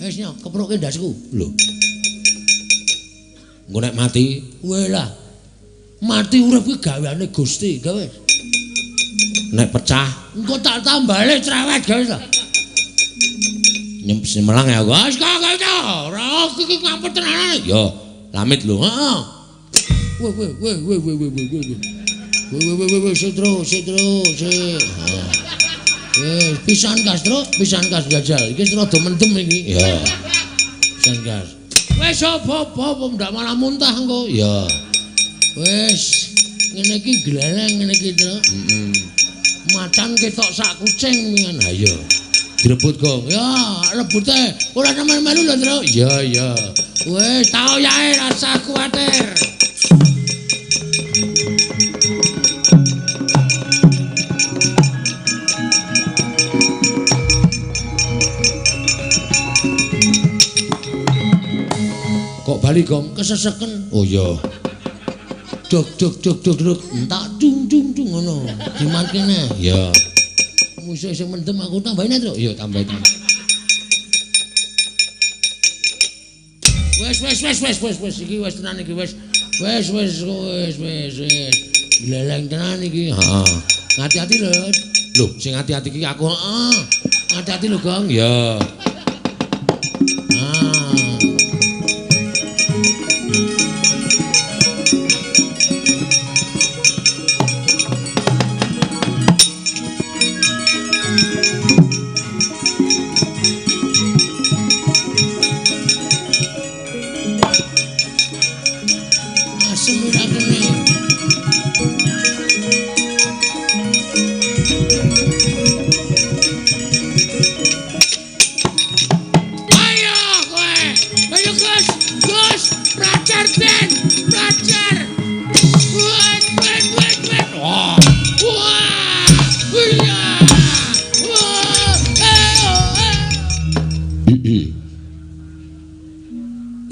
Wis nyo, kepruke ndasku. Lho. Engko nek mati, welah. Mati urip kuwi gaweane Gusti, gawe. Nek pecah, engko tak tambale cerewet gawe ta. Nyemelang ya, wis kok ta. Ora iki ngampet tenanan. Ya, lamit lho. Heeh. Weh weh weh weh weh weh weh weh. Weh weh weh weh setro setro se. Wis pisan kas, Truk, pisan kas jajal. Iki rada mendem iki. Ya. Pisan kas. Wis apa-apa ndak malah muntah engko. Ya. Wis ngene iki gleleng ngene iki, Truk. Heeh. Macan ketok sak kucing mingan. Ha iya. Direbut, Gong. Ya, rebute ora nemen melu lho, Truk. Iya, iya. Wis tau yae rasa kuwatir. Kok bali, Gong? Keseseken. Oh iya. Dok dok dok dok dok entak dung dung dung ngono. Dimantene. Iya. Musik sing mendem aku tambahin, Truk. Iya, tambahin. Wis wis wis wis wis wis iki wis tenan iki wis. Wis wis wis wis wis. Gleleng tenan iki. Heeh. Hati-hati lho. Lho, sing hati-hati iki aku. Heeh. Hati-hati lho, Gong. Iya.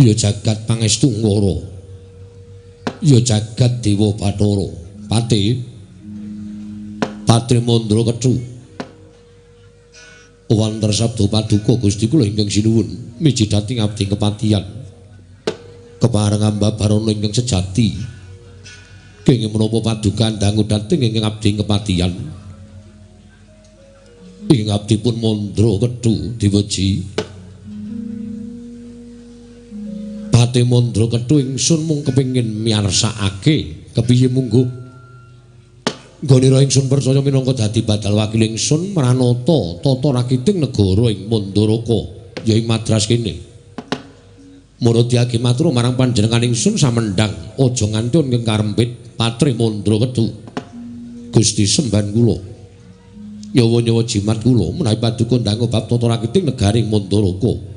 Ya jagat pangestu ngoro. Ya jagat dewa bathara. Pati Patri Mandra Kecu. Wonten sabda paduka Gusti kula ingkang sinuwun miji dhateng abdi kepatihan. Kepareng ambabarana ingkang sejati. Kenging menapa paduka dangu dhateng ingkang abdi kepatihan. Ing abdi pun Mandra Kecu diweji. Pati Mandra Ketu ingsun mung kepengin miyarsakake kepiye mungguh nggonira ingsun percaya minangka dadi badal wakil ingsun mranata tata rakiting negara ing Mandaraka ya ing Madras kene. Muradiake matur marang panjenengan ingsun samendhang aja nganti ing karempit Patri Mandra Ketu. Gusti semban kula nyawa-nyawa jimat kula menawi paduka ndangu bab tata rakiting negari ing Mandaraka.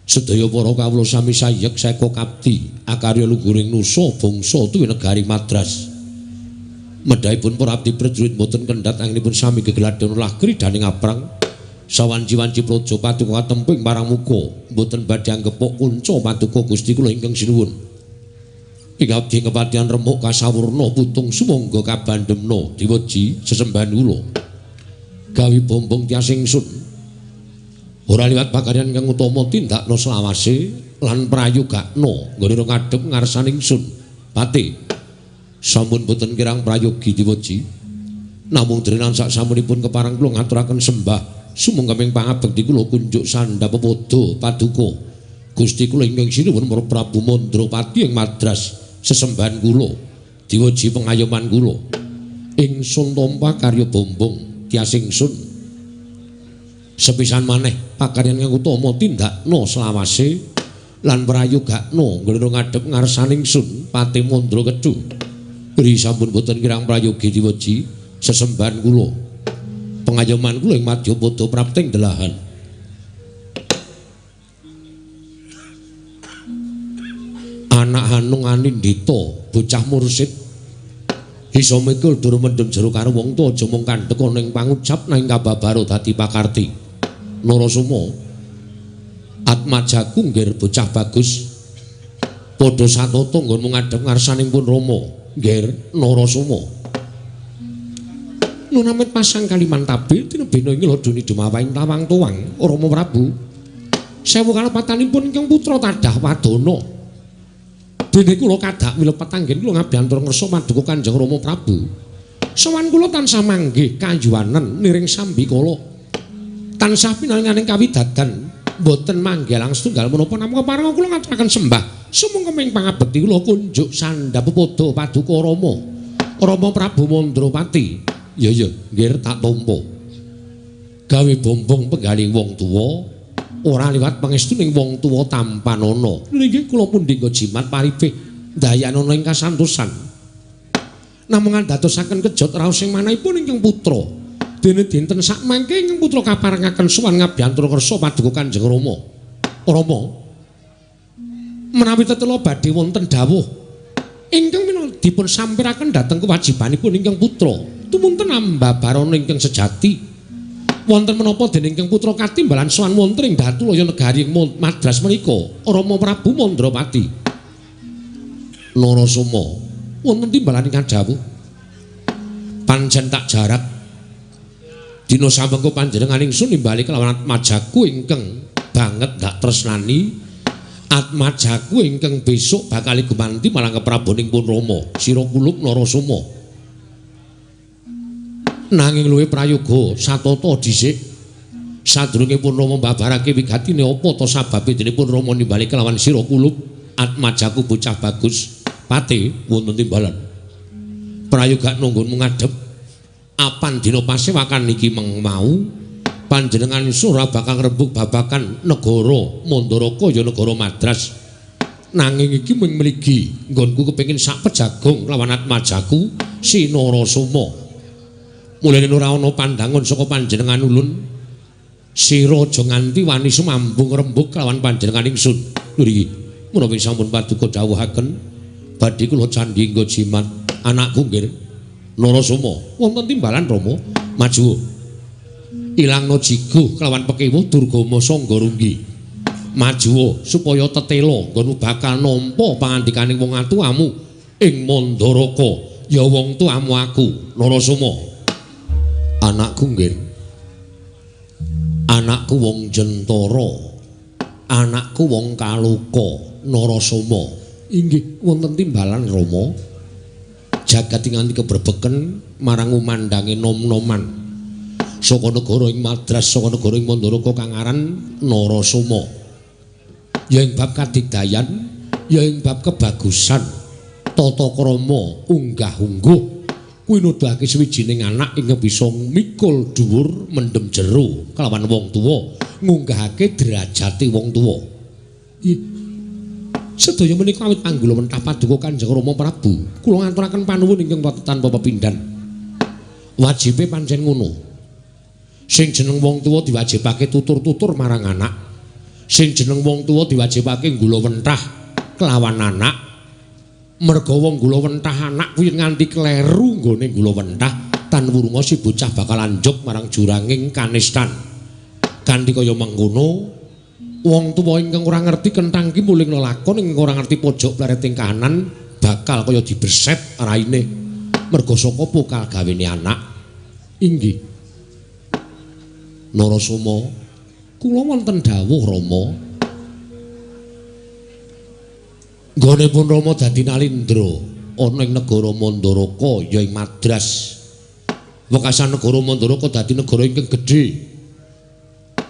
Sedaya para kawula sami sayek seka kapti akarya luhuring nusa bangsa tuwi negari Madras. Medhahipun para abdi prajurit boten kendhat anggenipun sami gegeladhen olah kridaning aprang. Sawanci-wanci praja paduka katemping marang muka boten badhe anggepok kunca paduka Gusti kula ingkang sinuwun. Ing abdi kepatihan remuk kasawurna putung sumangga kabandhemna diweji sesembahan kula. Gawi bombong tias ingsun. Ora liwat pakaryan kang utama tindakna selawase lan prayogakna nggone ngadhep ngarsane ingsun. Pati sampun boten kirang prayogi diweji. Namung drenan sak samunipun kepareng kula ngaturaken sembah sumangga ing pangabekti kula kunjuk sandhap pepodo paduka Gusti kula ingkang sinuwun Para Prabu Mandrapati ing Madras sesembahan kula diweji pengayoman kula. Ingsun tampa karya bombong tias ingsun. Sepisan maneh pakaryan kang utama tindakna selawase lan prayogakna nggone ngadhep ngarsane ingsun Pati Mandra Kecu. Ri sampun boten kirang prayogi diweji sesembahan kula. Pengayoman kula ing madyapada prapting delahan. Anak Hanung Anindita, bocah mursid iso mikul dur mendem jero karo wong tuwa aja mung kandhek ana ing pangucap nanging kababaro dadi pakarti. Narasoma Atmajaku nggir bocah bagus padha satata nggonmu ngadhep ngarsaning pun Rama nggir Narasoma. Nunamit pasang Kalimantabe tinebena ing laduni dumawaing tawang tuwang Rama Prabu. Sewu kalepatanipun ingkang putra tadah wadana. Dene kula kadak wilepet anggen kula ngabyantura ngersa paduka Kanjeng Rama Prabu. Sowan kula tansah manggih kayuwanen niring sambikala. Tansah pinaringaning kawidadan boten manggih lang setunggal menapa namung kepareng kula ngaturaken sembah. Sumangga ing pangabekti kula kunjuk sandhap pepodo paduka Rama. Rama Prabu Mandrapati. Ya ya, nggih tak tampa. Gawe bombong penggalih wong tuwa ora liwat pangestuning wong tuwa tampanana. Nggih kula pundi nggo jimat paribih ndayanana ing kasantosan. Namung andadosaken kejot raos ing manahipun ingkang putra. Dene dinten sakmangke ingkang putra kaparengaken sowan ngabyantura kersa paduka Kanjeng Rama. Rama, menawi tetela badhe wonten dawuh ingkang menawi dipun sampiraken dhateng kewajibanipun ingkang putra, tumunten ambabarana ingkang sejati. Wonten menapa dene ingkang putra katimbalan sowan wonten ing Datulaya negari ing Madras menika Rama Prabu Mandrapati. Narasoma, wonten timbalan ingkang dawuh. Pancen tak jarak dina samengko panjenengan ingsun nimbali kelawan atmajaku ingkang banget dak tresnani, atmajaku ingkang besok bakal gumanti marang kepraboning pun Rama sira kulup Narasoma. Nanging luwih prayoga satata dhisik sadurunge pun Rama mbabarake wigatine apa ta sababe dene pun Rama nimbali kelawan sira kulup atmajaku bocah bagus pate wonten timbalan. Prayoga nunggunmu ngadhep apan dina pasewakan iki meng mau panjenengan ora bakal ngrembug babakan negara Mandaraka ya negara Madras. Nanging iki mung mligi nggonku kepengin sak pejagung lawan atmajaku si Narasoma. Mulane ora ana pandangan saka panjenengan ulun sira aja nganti wani sumambung rembug kelawan panjenengan ingsun. Lho iki menawi sampun paduka dawuhaken badhe kula candhi nggo jimat anakku nggih Narasoma. Wonten timbalan Rama, maju ilangno jigo kelawan pekewuh Durgama Sangga Runggi. Maju supaya tetela nggonmu bakal nampa pangandikaning wong atuamu ing Mandaraka ya wong tuamu aku Narasoma. Anakku nggih, anakku wong Jentara, anakku wong Kaloka Narasoma. Inggih wonten timbalan Rama. Jagat nganti kebrebeken marang umandange nom-noman saka negara ing Madras saka negara ing Mandaraka kang aran Narasoma. Ya ing bab kadigdayan, ya ing bab kebagusan tata krama unggah-ungguh kuwi nuduhake sawijining anak ingkang bisa mikul dhuwur mendem jero kelawan wong tuwa, ngunggahake derajate wong tuwa. Sedaya menika awit panggula mentah paduka Kanjeng Rama Prabu. Kula ngaturaken panuwun ingkang tanpa pepindhan. Wajibe pancen ngono. Sing jeneng wong tuwa diwajibake tutur-tutur marang anak. Sing jeneng wong tuwa diwajibake nggula wentah kelawan anak. Merga wong gula wentah anak kuwi nganti kleru nggone gula wentah tan wurunga si bocah bakal anjuk marang juranging kanistan. Kanthi kaya mengkono, wong tuwa ingkang ora ngerti kenthang ki muling lelakon ingkang ora ngerti pojok plereting kahanan bakal kaya diberset raine. Merga saka pokal gawene anak. Inggih. Narasoma, kula wonten dawuh Rama. Nggone pun Rama dadi nalindra ana ing negara Mandaraka ya ing Madras. Wekasan negara Mandaraka dadi negara ingkang gedhe.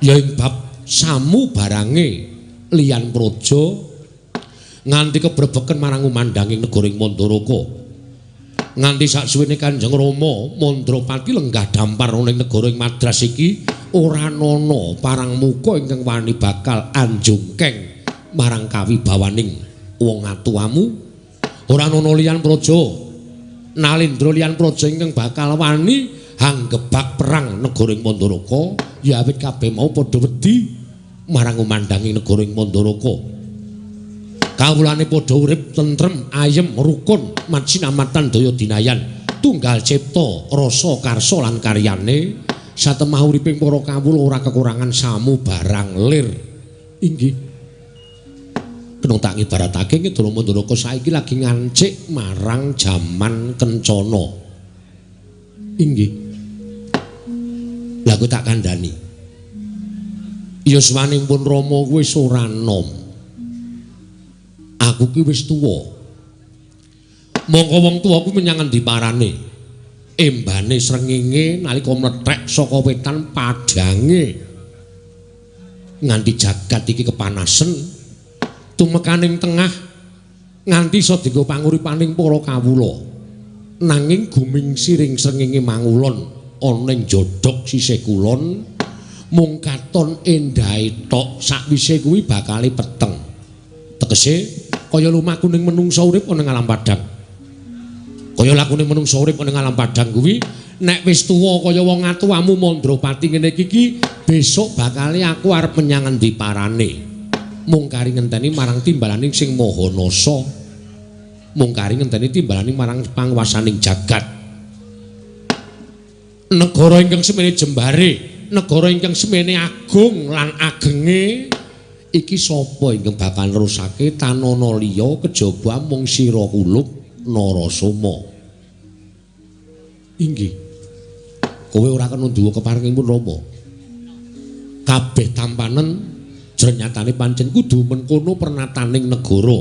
Ya ing bab samu barange liyan praja nganti kebrebeken marang umandanging negara ing Mandaraka. Nganti saksuwene Kanjeng Rama Mandrapati lenggah dampar ana ing negara ing Madras iki ora ana parang muka ingkang wani bakal anjungkeng marang kawibawaning wong atuamu. Ora ana liyan praja nalindra liyan praja ingkang bakal wani hanggebak perang negara ing Mandaraka ya awit kabeh mau padha wedi marang umandanging negara ing Mandaraka. Kawulane padha urip tentrem ayem rukun majinamatan daya dinayan tunggal cipta rasa karsa lan karyane satemah uriping para kawula ora kekurangan samu barang lir. Inggih. Kena tak ngibaratake Ngidul Mandaraka saiki lagi ngancik marang jaman kencana. Inggih. Lah kowe tak kandhani. Yuswanipun Rama kuwi wis ora nom. Aku ki wis tuwa. Mongko wong tuwa kuwi menyang endi parane? Embane srengenge nalika mlethek saka wetan padhange nganti jagat iki kepanasen, tumekaning tengah nganti iso dienggo panguripaning para kawula. Nanging gumingsiring srengenge mangulon ana ing jodhok sisih kulon, mung katon endahe tok, sakwise kuwi bakale peteng. Tegese kaya lumakuning menungsa urip ana ing alam padhang. Kaya lakune menungsa urip ana ing alam padhang kuwi, nek wis tuwa kaya wong atuwamu Mandrapati ngene iki, besok bakale aku arep menyang endi parane. Mung kari ngenteni marang timbalaning sing Maha Nasa. Mung kari ngenteni timbalaning marang panguwasaning jagat. Negara ingkang semene jembare, negara ingkang semene agung lan agenge iki sapa ingkang bakal nerusake tanana liya kejaba mung sira kulup Narasoma. Inggih. Kowe ora kena duwa keparengipun Rama. Kabeh tampanen jrenyatane pancen kudu mengkono pernataning negara.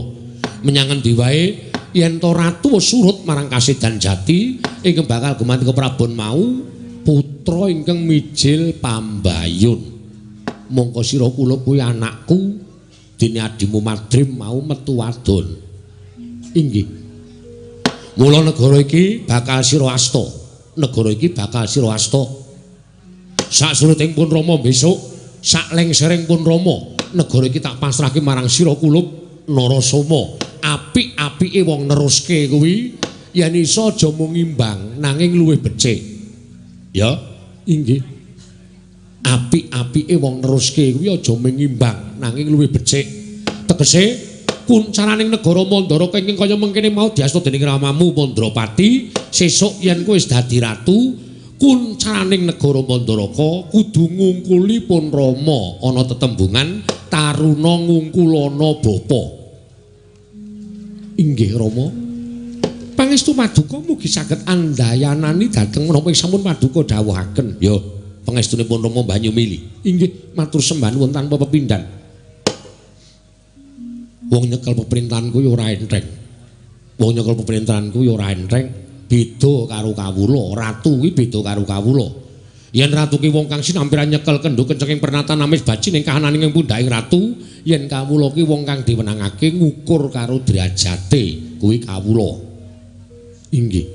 Menyang endi wae yen to ratu wis surut marang kasedan jati ingkang bakal gumanti keprabon mau putra ingkang mijil pambayun. Mongko sira kula kuwi anakku dene adimu Madrim mau metu wadon. Inggih. Mula negara iki bakal sira asta. Negara iki bakal sira asta. Sak suruting pun Rama besok, sak lengsering pun Rama, negara iki tak pasrahke marang sira kulup Narasoma. Apik-apike wong neruske kuwi yen iso aja mung ngimbang nanging luwih becik. Ya, inggih. Apik-apike wong neruske kuwi aja mung ngimbang nanging luwih becik. Tegese kuncaraning negara Mandaraka ingkang kaya mengkene mau diasta dening ramamu Mandrapati, sesuk yen kowe wis dadi ratu, kuncaraning negara Mandaraka kudu ngungkuli pun Rama ana tetembungan taruna ngungkulana bapa. Inggih Rama. Pangestu paduka mugi saged andayanani dhateng menapa ing sampun paduka dawuhaken. Ya, pangestunipun Rama Banyumili. Inggih, matur sembah nuwun tanpa pepindhan. Wong nyekel pemerintahan kuwi ora enteng. Wong nyekel pemerintahan kuwi ora enteng, beda karo kawula. Ratu kuwi beda karo kawula. Yen ratu ki wong kang sinampiran nyekel kendho kencenging pernatan amis baji ning kahananing ing pundhaking ratu, yen kawula ki wong kang diwenangake ngukur karo derajate kuwi kawula. Inggih.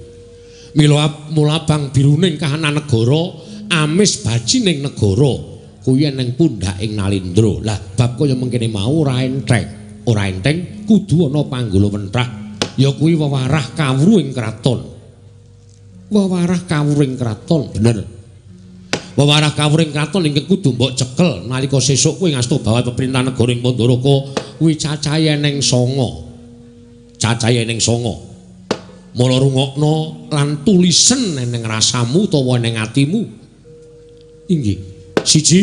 Mila mula bang biruning kahanan negara amis baji ning negara kuwi ning pundhaking Nalindra. Lah bab kaya mengkene mau ora enteng. Ora enteng kudu ana panggula wentrah, ya kuwi wewarah kawruh ing kraton. Wewarah kawruh ing kraton, bener. Wewarah kawruh ing kraton ingkang kudu mbok cekel nalika sesuk kowe ngasta bawa pemerintahan negara ing Mandaraka kuwi cacahe eneng 9. Cacahe eneng 9. Mula rungokno lan tulisen eneng rasamu utawa eneng atimu. Inggih. Siji,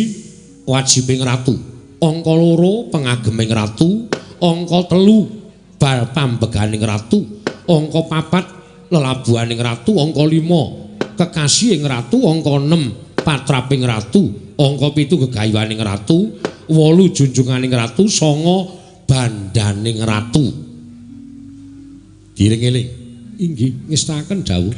wajibing ratu. Angka 2, pengageming ratu. Angka 3, bal pambeganing ratu. Angka 4, lelabuhaning ratu. Angka 5, kekasihing ratu. Angka 6, patraping ratu. Angka 7, gegayuhaning ratu. 8, junjunganing ratu. 9, bandaning ratu. Dieling-eling. Inggih, ngestaken dawuh.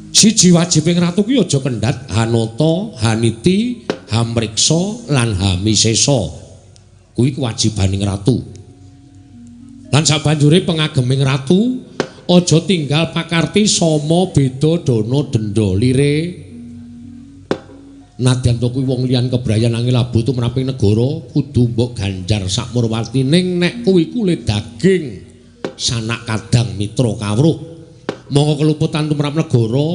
Siji, wajibing ratu kuwi aja kendhat hanata, haniti, hamriksa lan hamisesa. Kuwi kewajibaning ratu. Lan sabanjure pengageming ratu aja tinggal pakarti sama beda dana denda lire. Nadyan to kuwi wong liyan kebrayan angel labuh tumraping negara kudu mbok ganjar sakmurwati, ning nek kuwi kulit daging sanak kadang mitra kawruh. Mongko keluputan tumrap negara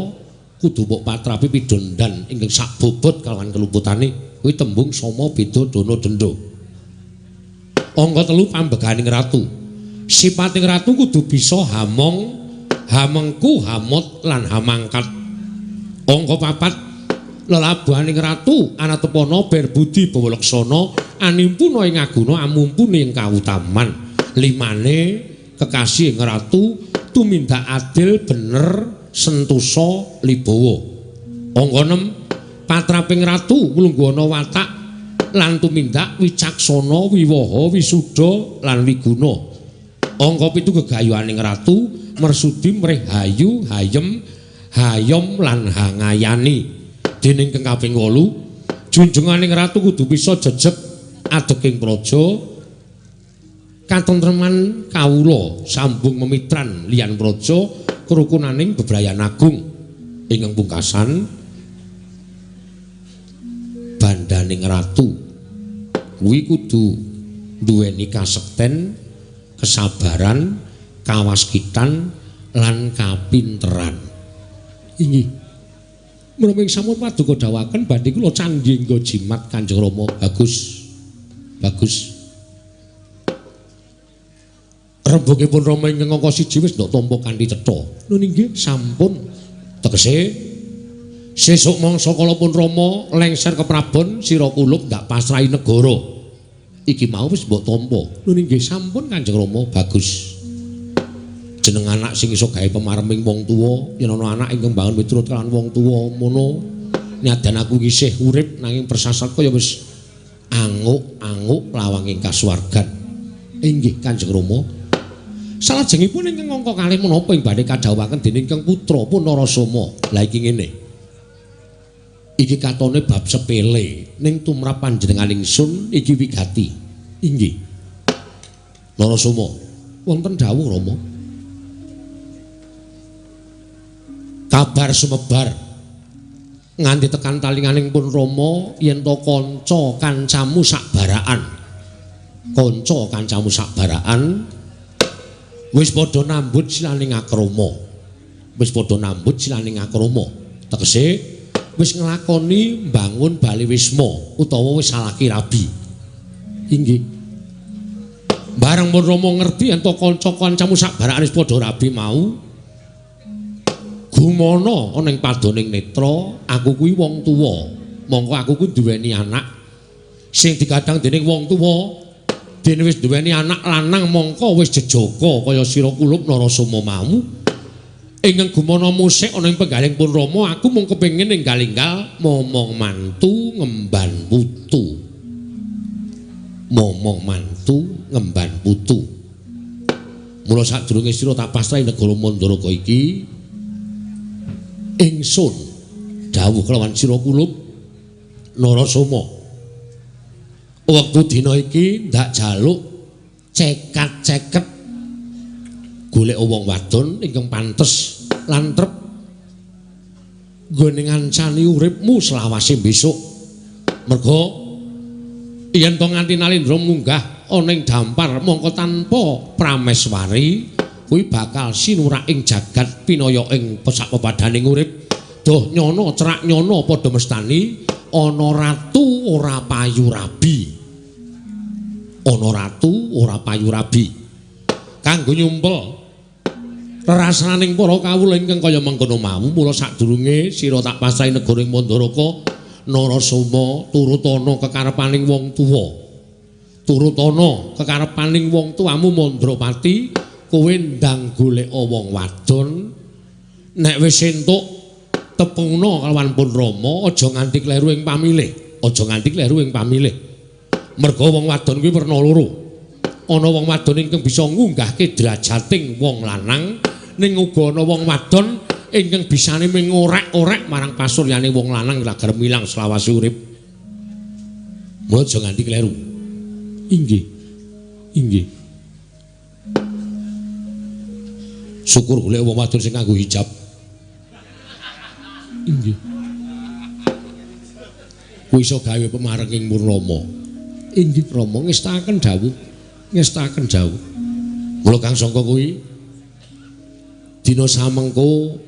kudu mbok patrapi pidondan ingkang sakbobot kalawan keluputane. Kuwi tembung sama beda dana denda. Angka 3, pambeganing ratu. Sipating ratu kudu bisa hamong, hamengku, hamot lan hamangkat. Angka 4, lelabuhaning ratu anatepana berbudi bawa laksana animpuna ing aguna amumpuni ing kautaman. Limane kekasih ing ratu tumindak adil bener sentosa libawa. Angka 6, Patraping ratu mlungguhana watak lan tumindak wicaksana, wiwaha, wisuda lan wiguna. Angka 7 gegayuhaning ratu mersudi mrih hayu, hayem, hayom lan hangayani. Dening kang kaping 8, junjunganing ratu kudu bisa jejeg adeging praja, katentreman kawula sambung memitran liyan praja, kerukunaning bebrayan agung. Ingkang pungkasan, bandaning ratu kuwi kudu duweni kasekten, kesabaran, kawaskitan lan kapinteran. Inggih. Menapa ing sampun paduka dawuhaken badhe kula candhi nggo jimat Kanjeng Rama. Bagus. Bagus. Rembugipun Rama ingkang angka 1 wis ndok tampa kanthi cetha. Nun inggih sampun. Tegese sesuk mangsa kala pun Rama lengser keprabon sira kulup ndak pasrahi negara. Iki mau wis mbok tampa. Nun inggih sampun Kanjeng Rama. Bagus. Jeneng anak sing iso gawe pemareming wong tuwa, yen ana anak ingkang bangun miturut kalawan wong tuwa mono nyadan aku isih urip nanging persasat kaya wis anguk-anguk lawanging kasuwargan. Inggih Kanjeng Rama. Salajengipun ingkang angka kalih menapa ing badhe kadhawuhaken dening Kang Putra Punarasama. Lah iki ngene. Iki katone bab sepele ning tumrap panjenengan ingsun iki wigati. Inggih. Narasama, wonten dawuh Rama. Kabar sumebar nganti tekan talinganing pun Rama yen to kanca kancamu sak baraan. Kanca kancamu sak baraan wis padha nambut silaning akrama. Wis padha nambut silaning akrama. Tegese wis nglakoni mbangun bali wisma utawa wis salaki rabi. Inggih. Bareng pun Rama ngerti yen to kanca-kancamu sak baraan wis padha rabi mau, gumana ana ing padoning netra, aku kuwi wong tuwa. Mongko aku kuwi duweni anak sing digadang dening wong tuwa. Dene wis duweni anak lanang mongko wis jejaka kaya sira kulup Narasama mau. Ingkang gumana musik ana ing penggaling pun Rama, aku mung kepengin enggal-enggal momong mantu ngemban putu. Momong mantu ngemban putu. Mula sadurunge sira tak pasrahi negara Mandaraka iki, ingsun dawuh kelawan sira kulup Narasama. Wektu dina iki ndak jaluk cekat-ceket golek wong wadon ingkang pantes lan trep nggone ngancani uripmu selawase besok. Merga yen to nganti Nalindra munggah ana ing dampar mongko tanpa prameswari kuwi bakal sinurak ing jagat pinaya ing pesak pepadaning urip. Doh nyono cerak nyono padha mestani ana ratu ora payu rabi. Ana ratu ora payu rabi. Kanggo nyumpel rerasaning para kawula ingkang kaya mengkono mau, mula sadurunge sira tak pasrahi negara ing Mandaraka, Narasama turutana kekarepaning wong tuwa. Turutana kekarepaning wong tuamu Mandrapati, kowe ndang golek wong wadon. Nek wis entuk tepungna kalawan pun Rama, aja nganti kleru ing pamilih. Aja nganti kleru ing pamilih. Merga wong wadon kuwi werna loro. Ana wong wadon ingkang bisa ngunggahke derajating wong lanang, ning uga ana wong wadon ingkang bisane mung ngorek-orek marang pasuryane wong lanang lagar milang selawase urip. Mula aja nganti kleru. Inggih. Inggih. Syukur golek wong wadon sing nganggo hijab. Inggih. Kuwi iso gawe pemarenging Purnama. Inggih Rama ngestakaken dawuh. Ngestakaken dawuh. Mula kang sangka kuwi dina samengko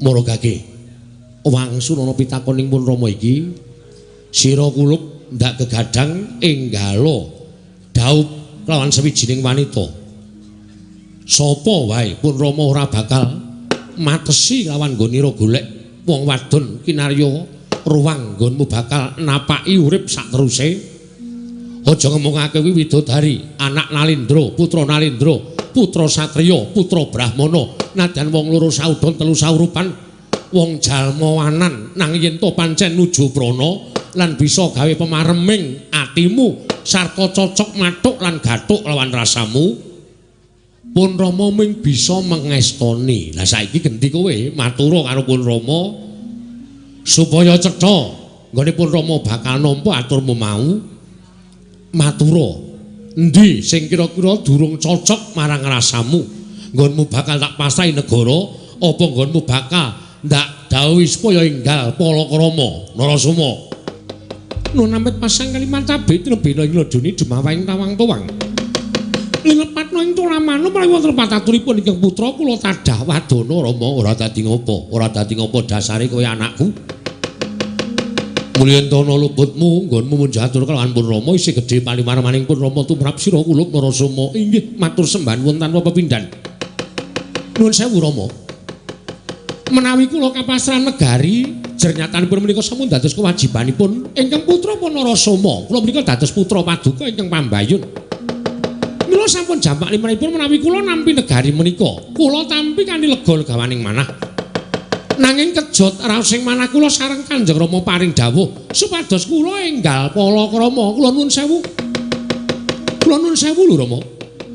maragake wangsul ana pitakoning pun Rama iki, sira kulup ndak kegadang enggala dhaup lawan sawijining wanita. Sapa wae pun Rama ora bakal matesi lawan nggonira golek wong wadon kinarya ruwang nggonmu bakal napaki urip sakteruse. Aja ngomongake kuwi widodari, anak Nalindra, putra Nalindra, putra satriya, putra brahmana, nadyan wong loro saudon telu saurupan Wong jalma wanan nang yen to pancen nuju prana lan bisa gawe pemareming atimu sarta cocok mathuk lan gathuk lawan rasamu. Pun Rama ming bisa mengestoni. Lah saiki genti kowe matura karo Pun Rama supaya cetha nggone Pun Rama bakal nampa aturmu mau. Matura endi sing kira-kira durung cocok marang rasamu? Nggonmu bakal tak pasrahi negara apa nggonmu bakal ndak dawuhi supaya enggal palakrama Narasoma? Nun amit pasang kalimat cabe tinebena ing laduni jumawahing tawang tuwang. Lilepatna ing tulamanu menawi wonten pataturipun ingkang putra kula tadah wadana Rama ora dadi ngopo, ora dadi ngopo dasare kowe anakku. Mulyantana luputmu nggonmu munjatur kelawan Pun Rama isih gedhe palimarmaning Pun Rama tumrap sira kulup Narasoma. Inggih matur sembah nuwun tanpa pepindhan. Nuwun sewu Rama. Menawi kula kapasrahan negari jernyatanipun menika sampun dados kewajibanipun ingkang putra pun Narasoma. Kula menika dados putra paduka ingkang pambayun. Mila sampun jamak limrahipun menawi kula nampi negari menika, kula tampi kanthi lega legawaning manah. Nanging kejot raosing manah kula sareng Kanjeng Rama paring dawuh supados kula enggal palakrama. Kula nuwun sewu. Kula nuwun sewu lho Rama.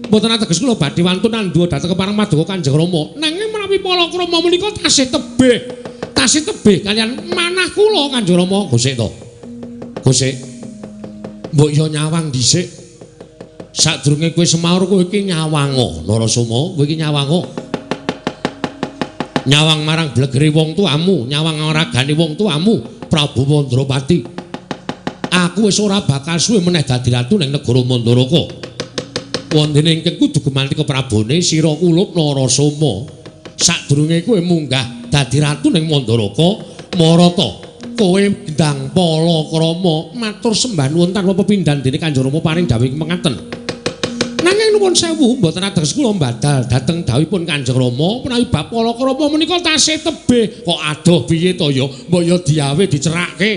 Mboten ateges kula badhe wantun andhuwa dhateng kepareng paduka Kanjeng Rama. Nanging menawi palakrama menika tasih tebih. Tasih tebih kalian manah kula Kanjeng Rama. Gosek to. Gosek. Mbok yo nyawang dhisik. Sadurunge kowe semaur kowe iki nyawanga Narasoma, kowe iki nyawanga. Nyawang marang blegere wong tuamu, nyawang ragane wong tuamu, Prabu Mandrapati. Aku wis ora bakal suwe meneh dadi ratu ning negara Mandaraka. Wondene ingkang kudu gumanti keprabone sira kulup Narasoma. Sadurunge kowe munggah dadi ratu ning Mandaraka, marata kowe gendang palakrama matur sembah nuwun tanpa pepindhan dene Kanjeng Rama paring dawuh mengaten. Nanging nuwun sewu mboten ateges kula mbadal dhateng dawuhipun Kanjeng Rama menawi bab palakrama menika tasih tebih. Kok adoh piye to ya? Mbok ya diawe dicerake.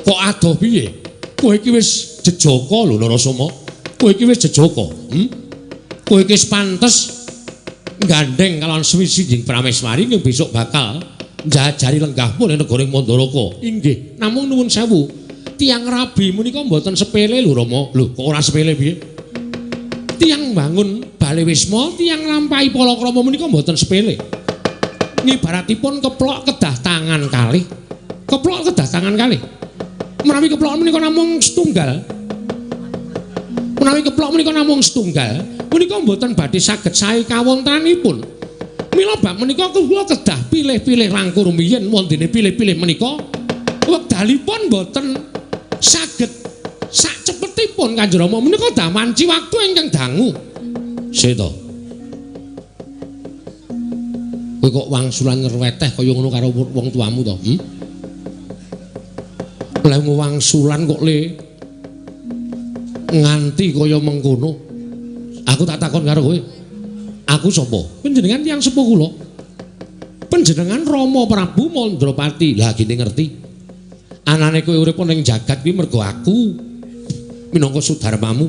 Kok adoh piye? Kowe iki wis jejaka lho Narasoma. Kowe iki wis jejaka, Kowe iki wis pantes gandeng kalawan Swisijing Prameswari ing besok bakal njajari lenggahmu ning negara Mandaraka. Inggih, namung nuwun sewu. Tiyang rabi menika mboten sepele lho Rama. Lho, kok ora sepele piye? Tiyang bangun bale wisma, tiyang nglampahi palakrama menika mboten sepele. Ngibaratipun keplok kedah tangan kalih. Keplok kedah tangan kalih. Menawi keplok menika namung setunggal. Menawi keplok menika namung setunggal, menika mboten badhe saged sae kawontenanipun. Mila bab menika kula kedah pilih-pilih langkung rumiyin wondene pilih-pilih menika wekdalipun mboten saged sak cepetipun Kanjeng Rama menika damanci wektu ingkang dangu. Sik to. Kowe kok wangsulan ngerweteh kaya ngono karo wong tuamu to? Lah wangsulan kok le nganti kaya mengkono. Aku tak takon karo kowe. Aku sapa? Panjenengan tiyang sepuh kula. Panjenengan Rama Prabu Mandrapati. Lah gene ngerti. Anane kowe urip ning jagat kuwi mergo aku minangka sudarmamu.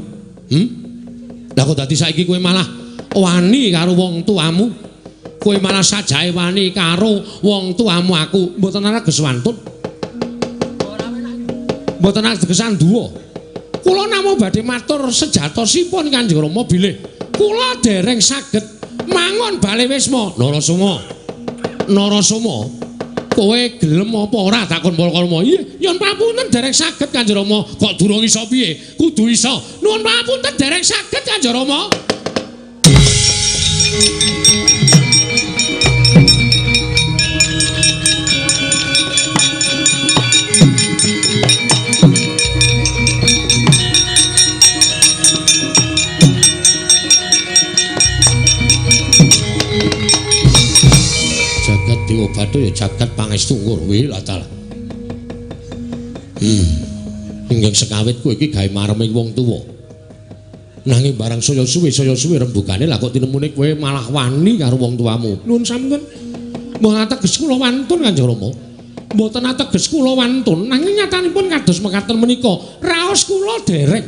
Lah kok dadi saiki kowe malah wani karo wong tuamu. Kowe malah sajae wani karo wong tuamu aku. Mboten ateges wantun. Mboten ateges anduwa. Kula namung badhe matur sejatosipun Kanjeng Rama bilih kula dereng saged mangun bale wisma. Narasoma. Narasoma, kowe gelem apa ora takon palakrama? Iya, yen papunten dereng saged Kanjeng Rama. Kok durung iso piye? Kudu iso. Nuwun papunten dereng saged Kanjeng Rama. Dewa Bathara ya jagat pangestu ngurwi latal. Ingkang sekawit kowe iki gawe mareming wong tuwa. Nanging barang saya suwe rembugane lah kok tinemune kowe malah wani karo wong tuamu. Nuwun sampun. Mboten ateges kula wantun Kanjeng Rama. Mboten ateges kula wantun, nanging nyatanipun kados mekaten menika. Raos kula dereng.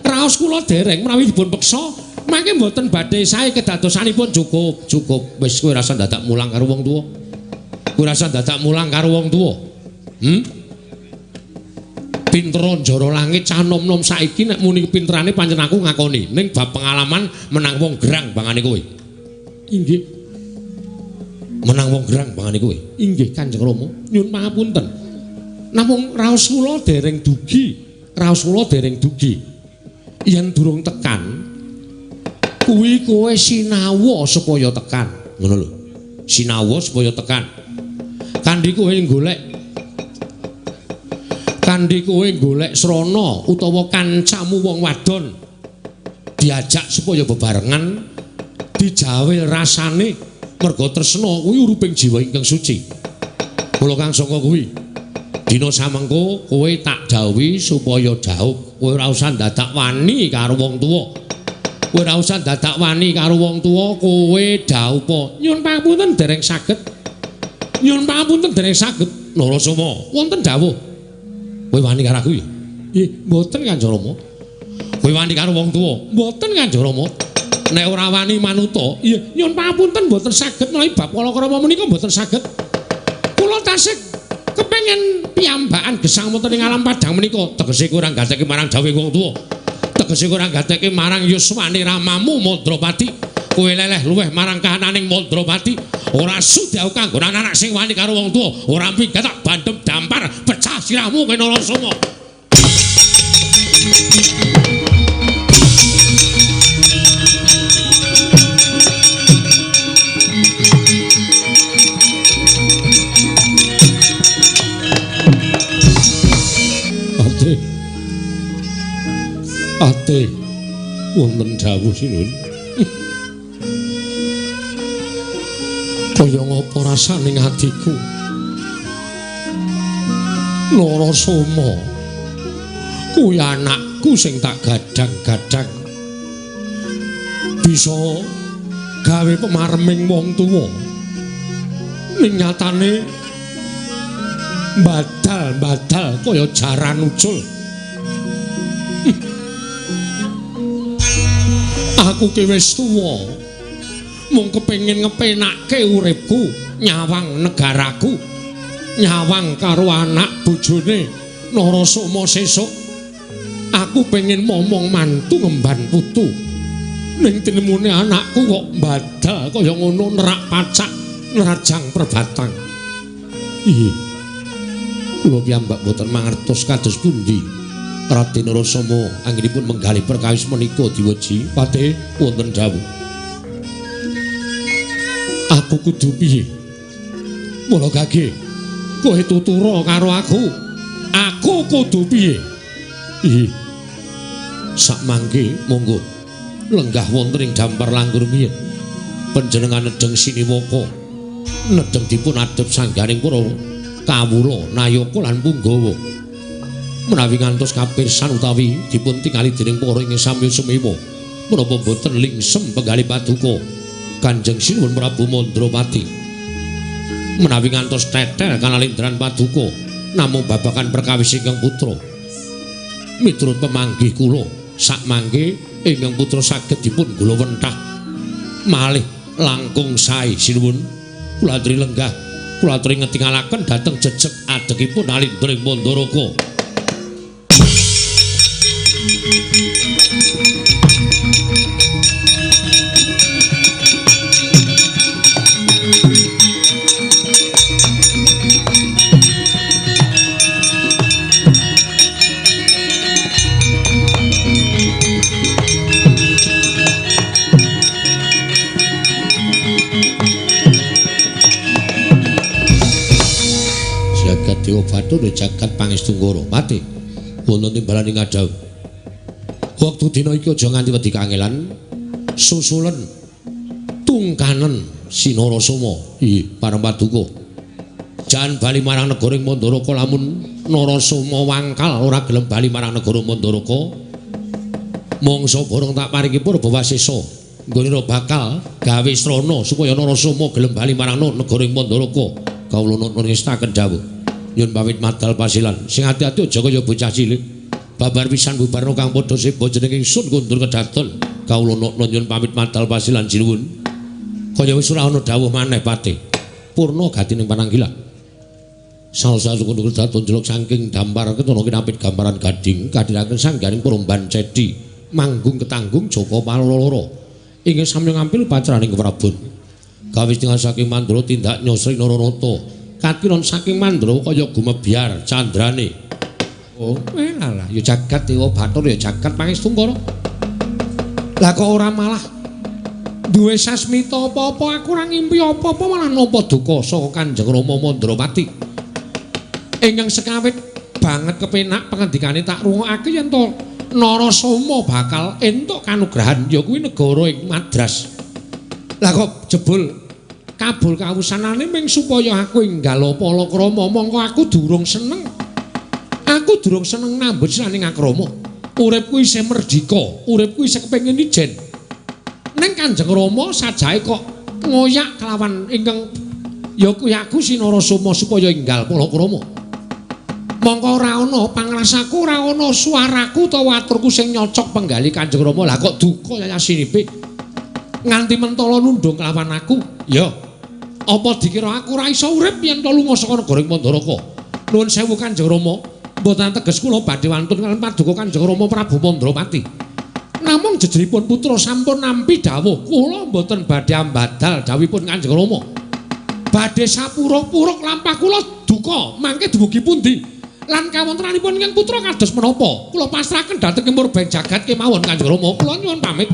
Raos kula dereng menawi dipun peksa mangke mboten badhe sae kedadosanipun. Cukup, cukup. Wis kowe rasa dadak mulang karo wong tuwa. Kowe ora usah dadak mulang karo wong tuwa. Pinter njara langit cah nom-nom saiki nek muni pinterane pancen aku ngakoni. Ning bab pengalaman menang wong gerang bangane kowe. Inggih. Menang wong gerang bangane kowe. Inggih Kanjeng Rama, nyuwun pangapunten. Namung raos kula dereng dugi, raos kula dereng dugi. Yen durung tekan kuwi kowe sinawa supaya tekan, ngono lho. Sinawa supaya tekan. Kandhi kowe golek, kandhi kowe golek srana utawa kancamu wong wadon diajak supaya bebarengan dijawil rasane merga tresna kuwi uruping jiwa ingkang suci. Kula kang saka kuwi dina samengko kowe tak dawuhi supaya jauh, kowe ora usah dadak wani karo wong tuwa. Kowe ora usah dadak wani karo wong tuwa, kowe dhaupa. Nyuwun pangapunten dereng saged. Nyuwun pangapunten dereng saged. Narasoma, wonten dawuh. Kowe wani karo aku ya? Nggih, mboten Kanjeng Rama. Kowe wani karo wong tuwa? Mboten Kanjeng Rama. Nek ora wani manuta, iya nyuwun pangapunten mboten saged menawi bab palakrama menika mboten saged. Kula tasih kepengin piyambakan gesang wonten ing alam padhang menika, tegese kurang gateke marang dawuhe wong tuwa. Tegese kurang gateke marang yuswane ramamu Mandrapati. Kowe leleh luweh marang kahananing Mandrapati. Ora sudi aku kanggo anak sing wani karo wong tuwa. Ora minggat tak bandem dampar pecah sirahmu kowe Narasoma. Ate, ate, wonten dawuh sinuwun. Kaya ngapa rasane atiku? Narasoma, kuwi anakku sing tak gadhang-gadhang. Bisa gawe pemareming wong tuwa. Ning nyatane badal-badal kaya jaran ucul. Aku ki wis tuwa. Mung kepengin ngepenake uripku, nyawang negaraku, nyawang karo anak bojone Narasoma sesuk. Aku pengen momong mantu ngemban putu. Ning tinemune anakku kok badal kaya ngono nerak pacak nerajang perbatang. Iya. Kula piyambak boten mangertos kados pundi Raden Narasoma anggenipun menggalih perkawis menika diweji. Pate wonten dawuh. Aku kudu piye? Mula gage kowe tutura karo aku. Aku kudu piye? Iya. Sakmangke monggo lenggah wonten ing dampar langgur miyen. Panjenengan nedheng siniwaka. Nedheng dipun adhep sangganing para kawula nayaka lan punggawa. Menawi ngantos kapirsan utawi dipun tingali dening para ing samya sumewa, menapa boten lingsem penggalih paduka Kanjeng Sinuwun Prabu Mandrapati. Menawi ngantos tetel kanalindran paduka namung babagan perkawis ingkang putra. Miturut pemanggih kula sakmangke ingkang putra saged dipun gulawentah malih langkung sae sinuwun. Kula aturi lenggah, kula aturi ngetingalaken dhateng jejeg adegipun Alindra ing Mandaraka. Dewa Bathara jagat pangestu ngoro pati wonten timbalan ing ngadhawuh. Wektu dina iki aja nganti wedi kangelan susulen tungkanen Sinarasoma. Ih, pareng paduka. Jan bali marang negara ing Mandaraka lamun Narasoma wangkal ora gelem bali marang negara Mandaraka. Mangsa borong tak paringi purba wasesa nggone bakal gawe srana supaya Narasoma gelem bali marang negara ing Mandaraka. Kawula nuwun ngestaken dawuh. Nyun pamit madal pasilan. Sing ati-ati aja kaya bocah cilik. Babar pisan bubarno kang padha seba jeneng ingsun kundur kedaton. Kawula nokno nyun pamit madal pasilan sinuwun. Kaya wis ora ana dawuh maneh pati. purna gatining pananggilan. Salsa sukun daton jelok saking dampar ketana kinapit gambaran gading kadhiraken sangganing peromban cedi manggung ketanggung Joko Paloro ingkang sami ngampil paceraning Prabon. Gawis tingal saking Mandra tindak nyosri Naranata. Katiron saking Mandra kaya gumebyar candrane. Oh, alah ya jagat dewa Bathara ya jagat pangestu Kara. Lah kok ora malah duwe sasmita apa-apa, aku ora ngimpi apa-apa malah nampa duka saka Kanjeng Rama Mandrapati. Ingkang sekawit banget kepenak pengendikane tak rungokake yen to Narasoma bakal entuk kanugrahan ya kuwi negara ing Madras. Lah kok jebul kabul kawusanane ming supaya aku enggal palakrama, mongko aku durung seneng. Aku durung seneng nambut siraning akrama. Uripku isih merdika, uripku isih kepengin ijen. Ning Kanjeng Rama sajae kok ngoyak kelawan ingkang ya kuwi aku si Narasoma supaya enggal palakrama. Mongko ora ana pangrasaku, ora ana suaraku utawa aturku sing nyocok penggali Kanjeng Rama. Lah kok duka yasinipe nganti mentala nundung kelawan aku. Ya apa dikira aku ora iso urip yen to lunga saka negara Mandaraka. Nuwun sewu Kanjeng Rama, mboten teges kula badhe wantun kaliyan paduka Kanjeng Rama Prabu Mandrapati. Namung jejeripun putra sampun nampi dawuh, kula mboten badhe ambadal dawuhipun Kanjeng Rama. Badhe sapuruk-puruk lampah kula duka mangke dumugi pundi? Lan kawontenanipun ingkang putra kados menapa? Kula pasrahaken dhateng Murbeng jagat kemawon Kanjeng Rama. Kula nyuwun pamit.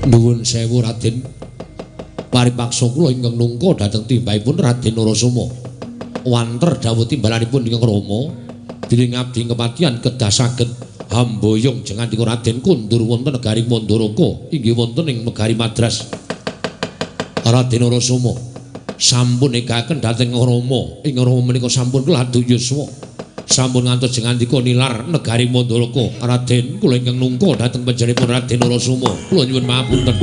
Nuwun sewu Raden, paripaksa kula ingkang nungka dhateng timbahipun Raden Narasoma. Wanter dawuh timbalanipun ingkang Rama, bilih ngabdi kepatihan kedah saged hamboyong jengandika Raden kundur wonten negari Mandaraka inggih wonten ing negari Madras. Raden Narasoma sampun negaken dhateng Rama, ing Rama menika sampun keladuk yuswa. Sampun ngantos jengandika nilar negari Mandaraka. Raden kula ingkang nungka dhateng panjenenganipun Raden Narasoma. Kula nyuwun mahapunten.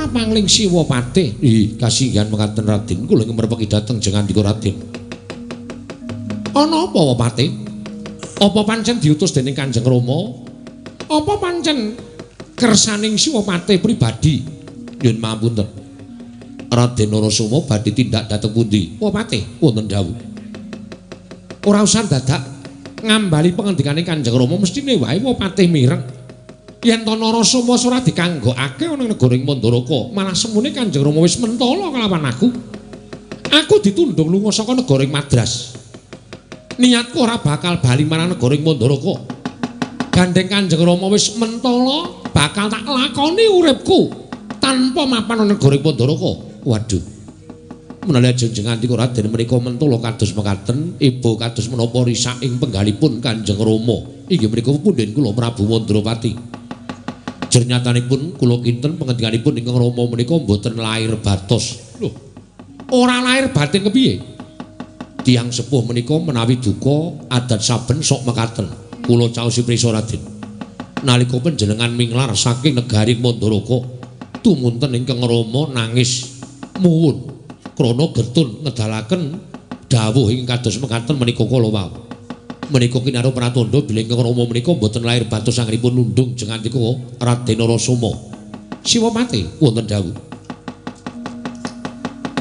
Pangling Siwa Patih. Ih, kasinggihan mekaten Raden, kula ingkang merpeki dhateng jengandika Raden. Ana apa Wapatih? Apa pancen diutus dening Kanjeng Rama? Apa pancen kersaning Siwa Patih pribadi? Nyuwun mahapunten. Raden Narasoma badhe tindak dhateng pundi? Wapatih wonten dawuh. Ora usah dadak ngambali pengendikane Kanjeng Rama, mesthine wae Wapatih mireng. Yen to Narasoma ora dikanggokake ana ing negara Mandaraka, malah semune Kanjeng Rama wis mentala kelawan aku. Aku ditundung lunga saka negara Madras. Niatku ora bakal bali marang negara Mandaraka. Gandeng Kanjeng Rama wis mentala, bakal tak lakoni uripku tanpa mapan ana negara Mandaraka. Waduh. Menawi jeneng andika Raden menika mentala kados mekaten, ibu kados menapa risak ing penggalipun Kanjeng Rama. Inggih menika punden kula Prabu Mandrapati. Jernyatanipun kula kinten pengendikanipun ingkang Rama menika mboten lair batos. Lho, ora lair batin kepiye? Tiyang sepuh menika menawi duka adat saben sok mekaten. Kula caosi prisa Raden. Nalika panjenengan minglar saking negari Mandaraka, tumunten ingkang Rama nangis muwun krana getun ngedalaken dawuh ingkang kados mekaten menika kala wau. Menika kinaro pratandha bilih ingkang Rama menika mboten lair batos anggenipun nundung jengandika Raden Narasoma. Siwapati wonten dawuh.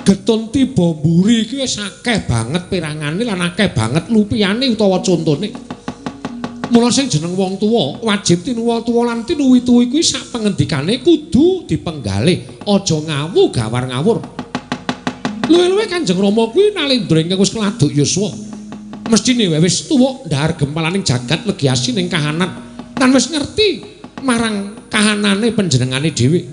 Getun tiba mburi iki wis akeh banget perangane lan akeh banget lupiyane utawa contone. Mula sing jeneng wong tuwa wajib tinuwa tuwa lan tinuwi-tuwi kuwi sak pengendikane kudu dipenggalih, aja ngawu gawar ngawur. Luwih-luwih Kanjeng Rama kuwi nalendra ingkang wis keladuk yuswa. Mesthine wae wis tuwa ndhahar gempalaning jagat legi asining kahanan lan wis ngerti marang kahanane panjenengane dhewe.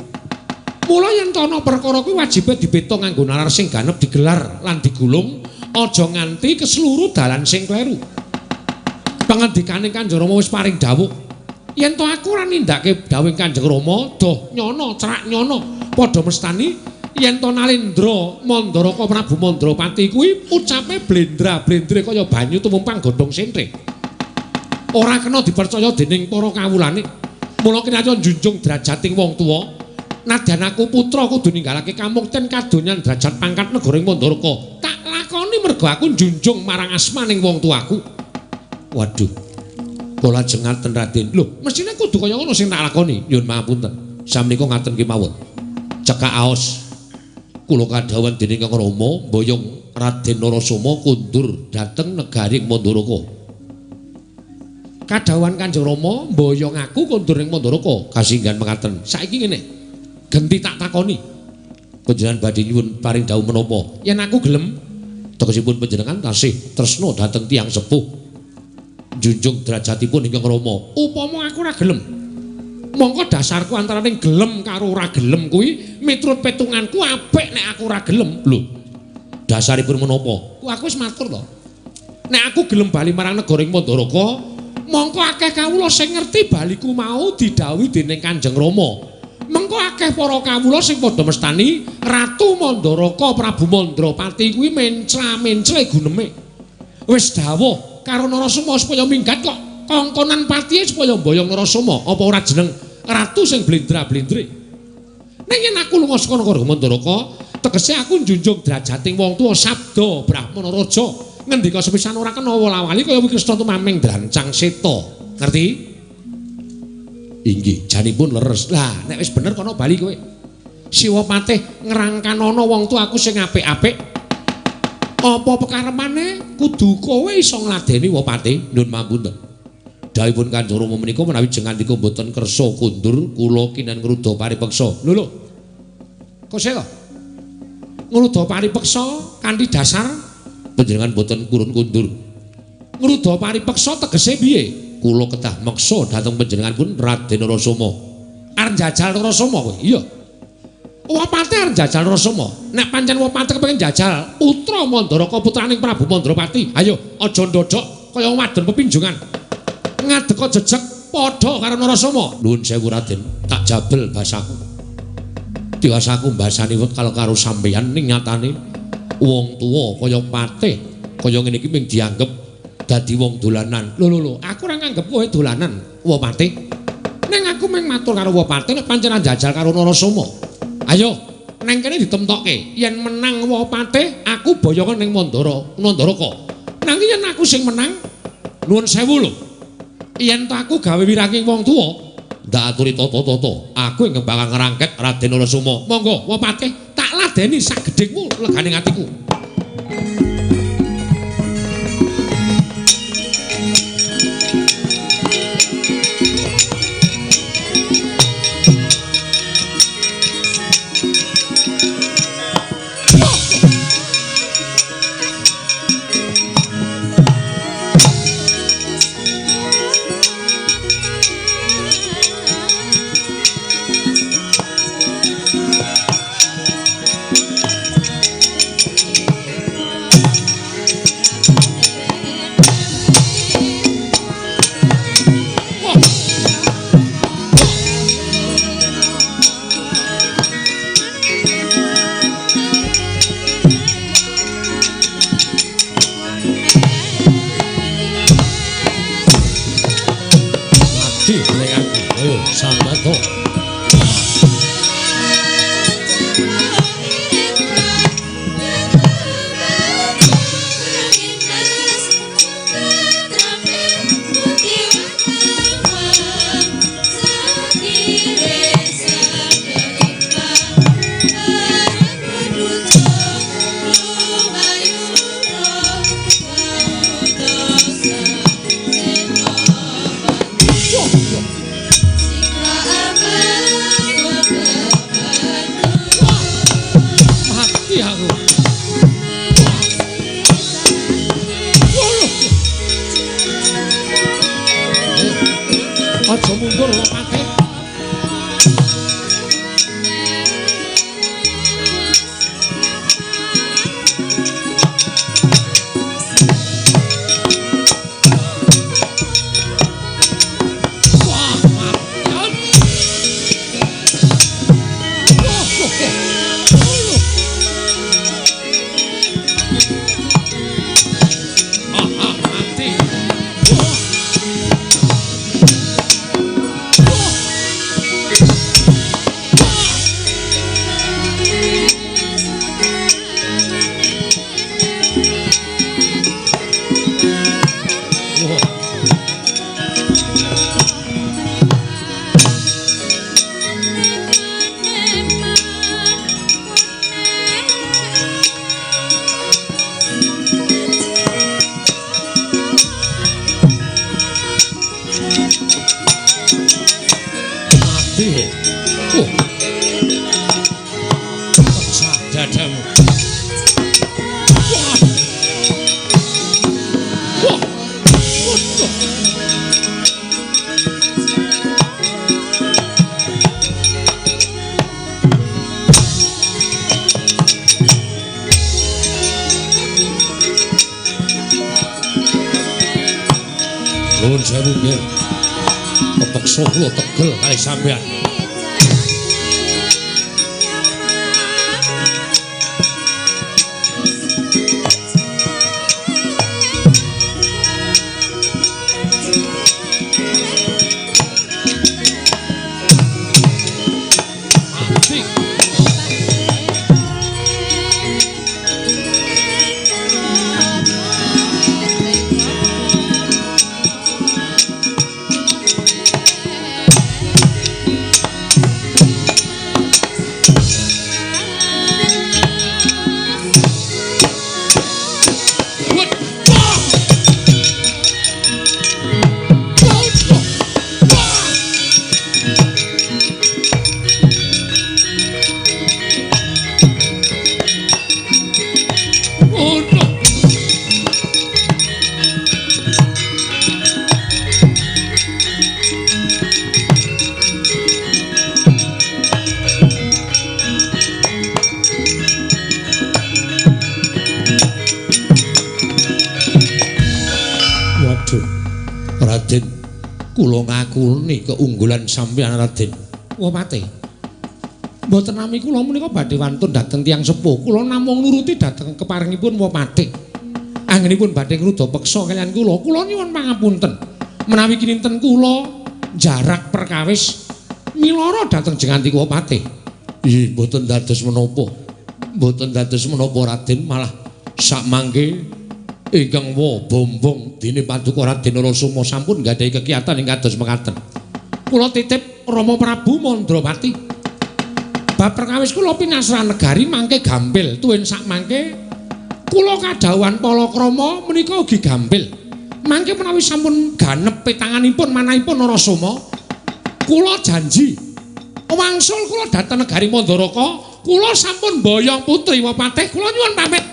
Mula yen ana perkara kuwi wajibe dibeto nganggo nalar sing ganep digelar lan digulung, aja nganti keseluruh dalan sing kleru. Pangendikane Kanjeng Rama wis paring dawuh, yen to aku ora nindakake dawuhing Kanjeng Rama, doh nyono cerak nyono padha mestani yen to nalendra Mandaraka Prabu Mandrapati kuwi ucape blendra-blendre kaya banyu tumumpang godhong sentre. Ora kena dipercaya dening para kawulane. Mula kinarya njunjung drajating wong tuwa, nadyan aku putra kudu ninggalake kamukten kadonyan derajat pangkat negara ing Mandaraka. Tak lakoni mergo aku njunjung marang asmaning wong tuaku. Waduh. Kula lajeng ngaten Raden. Lho, mesthine kudu kaya ngono sing tak lakoni. Nyuwun pangapunten. Samenika ngaten kemawon. Cekak aos kula kadhawuhan dening Kang Rama mboyong Raden Narasoma kundur dhateng negari Mandaraka. Kadhawuhan Kanjeng Rama mboyong aku kundur ning Mandaraka. Kasinggihan mekaten. Saiki ngene. Genti tak takoni. Panjenengan badhe nyuwun paring dawuh menapa? Yen aku gelem, tegesipun panjenengan tasih tresna dhateng tiyang sepuh. Junjung derajatipun ingkang Rama. Upama aku ora gelem, mongko dasarku antaraning gelem karo ora gelem kuwi miturut petunganku apik nek aku ora gelem. Lho, dasaripun menapa? Ku aku wis matur to. Nek aku gelem bali marang negara ing Mandaraka, mongko akeh kawula sing ngerti baliku mau didhawuhi dening Kanjeng Rama. Mengko akeh para kawula sing padha mestani Ratu Mandaraka Prabu Mandrapati kuwi mencla-mencle guneme. Wis dawuh karo Narasoma supaya minggat kok kongkonan patihe supaya mboyong Narasoma, apa ora jeneng ratu sing blendra-blendre. Ning yen aku lunga saka negara Mandaraka, tegese aku njunjung drajating wong tuwa sabda Brahmana Raja ngendika sepisan ora kena wala-wali kaya Kresna tumaming drancang seta. Ngerti? Inggih, janipun leres. Lah, nek wis bener kono bali kowe. Siwapatih ngrangkanono wong tuaku sing apik-apik. Apa pekarepane kudu kowe iso ngladeni Wapati? Nyuwun pangapunten. Dawuhipun Kanjeng Rama menika menawi jengandika mboten kersa kundur, kula kinan ngruda paripeksa. Lho lho. Kok sik to? Ngruda paripeksa kanthi dasar panjenengan mboten purun kundur. Ngruda paripeksa tegese piye? Kula kedah meksa dhateng panjenengan pun Raden Narasoma. Arep njajal Narasoma kowe? Iya. Wapati arep njajal Narasoma. Nek pancen Wapati kepengin njajal putra Mandaraka putraning Prabu Mandrapati, ayo aja ndodhok kaya wadon pepinjungan. Ngadeka jejeg padha karo Narasoma. Nuwun sewu Raden, tak jabel basaku. Diwasaku mbasani wekal karo sampeyan ning nyatane wong tuwa kaya patih kaya ngene iki mung dianggep dadi wong dolanan. Lho lho lho, aku ora nganggep kowe dolanan, Wapati. Ning aku mung matur karo Wapati nek pancen njajal karo Narasoma. Ayo, neng kene ditemtokke. Yen menang Wapati, aku boyongan ning Mandara, Nandaraka. Nanging yen aku sing menang, nuwun sewu lho. Yen to aku gawe wiranging wong tuwa, ndak aturi tata-tata. Aku ingkang bakal ngrangket Raden Narasoma. Monggo Wapati, tak ladeni sak gedhekmu legane atiku. Narada. Aja mundur lopate. Wah, mati. Mati. Pecah dadamu. Wah. Wah. Waduh. Nuwun sewu nggih. Kepeksa kula tegel kalih sampeyan. Raden, kula ngakuni keunggulan sampeyan Raden. Wapate. Mboten nami kula menika badhe wantun dhateng tiyang sepuh. Kula namung nuruti dhateng keparengipun Wapate. Anggenipun badhe ngruda peksa kaliyan kula, kula nyuwun pangapunten. Menawi kininten kula jarak perkawis milara dhateng jenganti Wapate. Nggih, mboten dados menapa. Mboten dados menapa Raden, malah sakmangke ingkang wa bombong dene paduka Raden Narasoma sampun nggadahi kekiyatan ing kados mekaten. Kula titip Rama Prabu Mandrapati. Bab perkawis kula pinasran negari mangke gampil tuwin sakmangke kula kadhawuhan palakrama menika ugi gampil. Mangke menawi sampun ganep petanganipun manahipun Narasoma, kula janji wangsul kula dhateng negari Mandaraka, kula sampun boyong putri Wapatih, kula nyuwun pamit.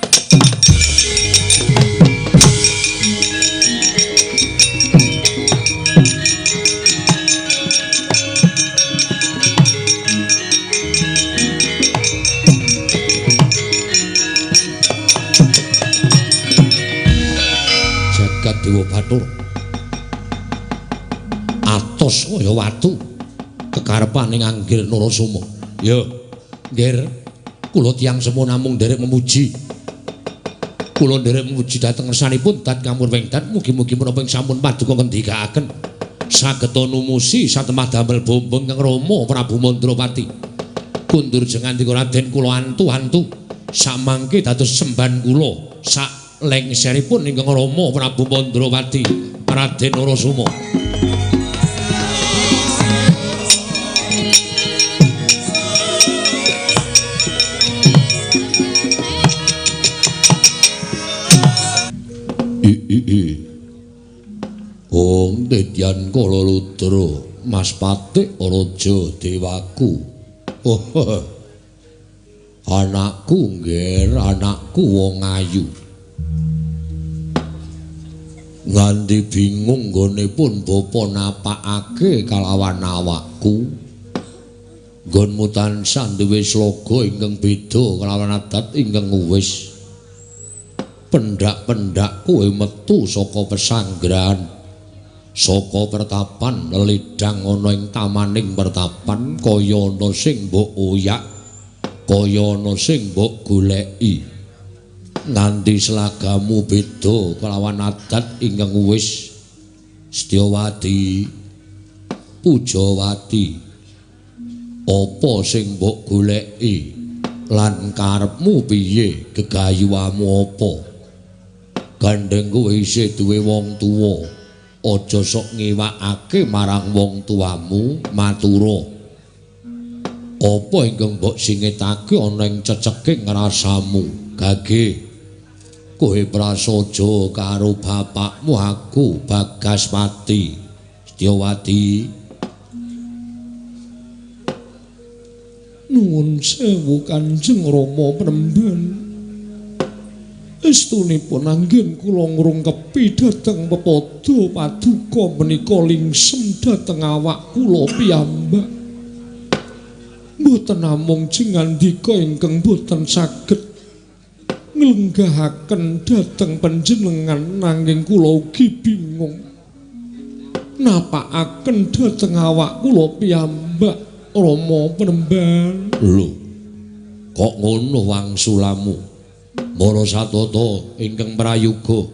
Jagat Dewa Bathara atos kaya watu kekarepane Anggir Narasoma. Ya, nggir, kula tiyang sepuh namung nderek memuji. Kula nderek memuji dhateng ngersanipun dat kamurwing dat, mugi-mugi menapa ing sampun paduka ngendikaaken. Sageta numusi satemah damel bombong kang Rama Prabu Mandrapati. Kundur jengandika Raden kula antu-antu samangke dados semban kula sak lengseripun ingkang Rama Prabu Mandrapati Raden Narasoma. Om Dedyan Kala Ludra Mas Patik Raja Dewaku. Oh, anakku ngger, anakku wong ayu. Nganti bingung nggone pun bapa napakake kalawan awakku. Nggonmu tansah duwe sloga ingkang beda kalawan adat ingkang wis. Pendak-pendak kowe metu saka pesanggrahan, saka pertapan lelidang ana ing tamaning pertapan kaya ana sing mbok oyak, kaya ana sing mbok goleki. Nganti slagamu beda kelawan adat ingkang wis. Setyawati, Pujawati, apa sing mbok goleki lan karepmu piye, gegayuhamu apa? Gandeng kowe isih duwe wong tuwa, aja sok ngiwakake marang wong tuamu matura. Apa ingkang mbok singitake ana ing ceceking rasamu? Gage, kowe prasaja karo bapakmu aku Bagaspati. Setyawati, nuwun sewu Kanjeng Rama Premban. Estunipun anggen kula ngrungkepi dhateng pepadha paduka menika lingsem dhateng awak kula piyambak. Mboten namung jengandika ingkang boten saged nglenggahaken dhateng panjenengan, nanging kula ugi bingung napakaken dhateng awak kula piyambak Rama Premban. Lho, kok ngono wangsulamu? Mara satata ingkang prayoga,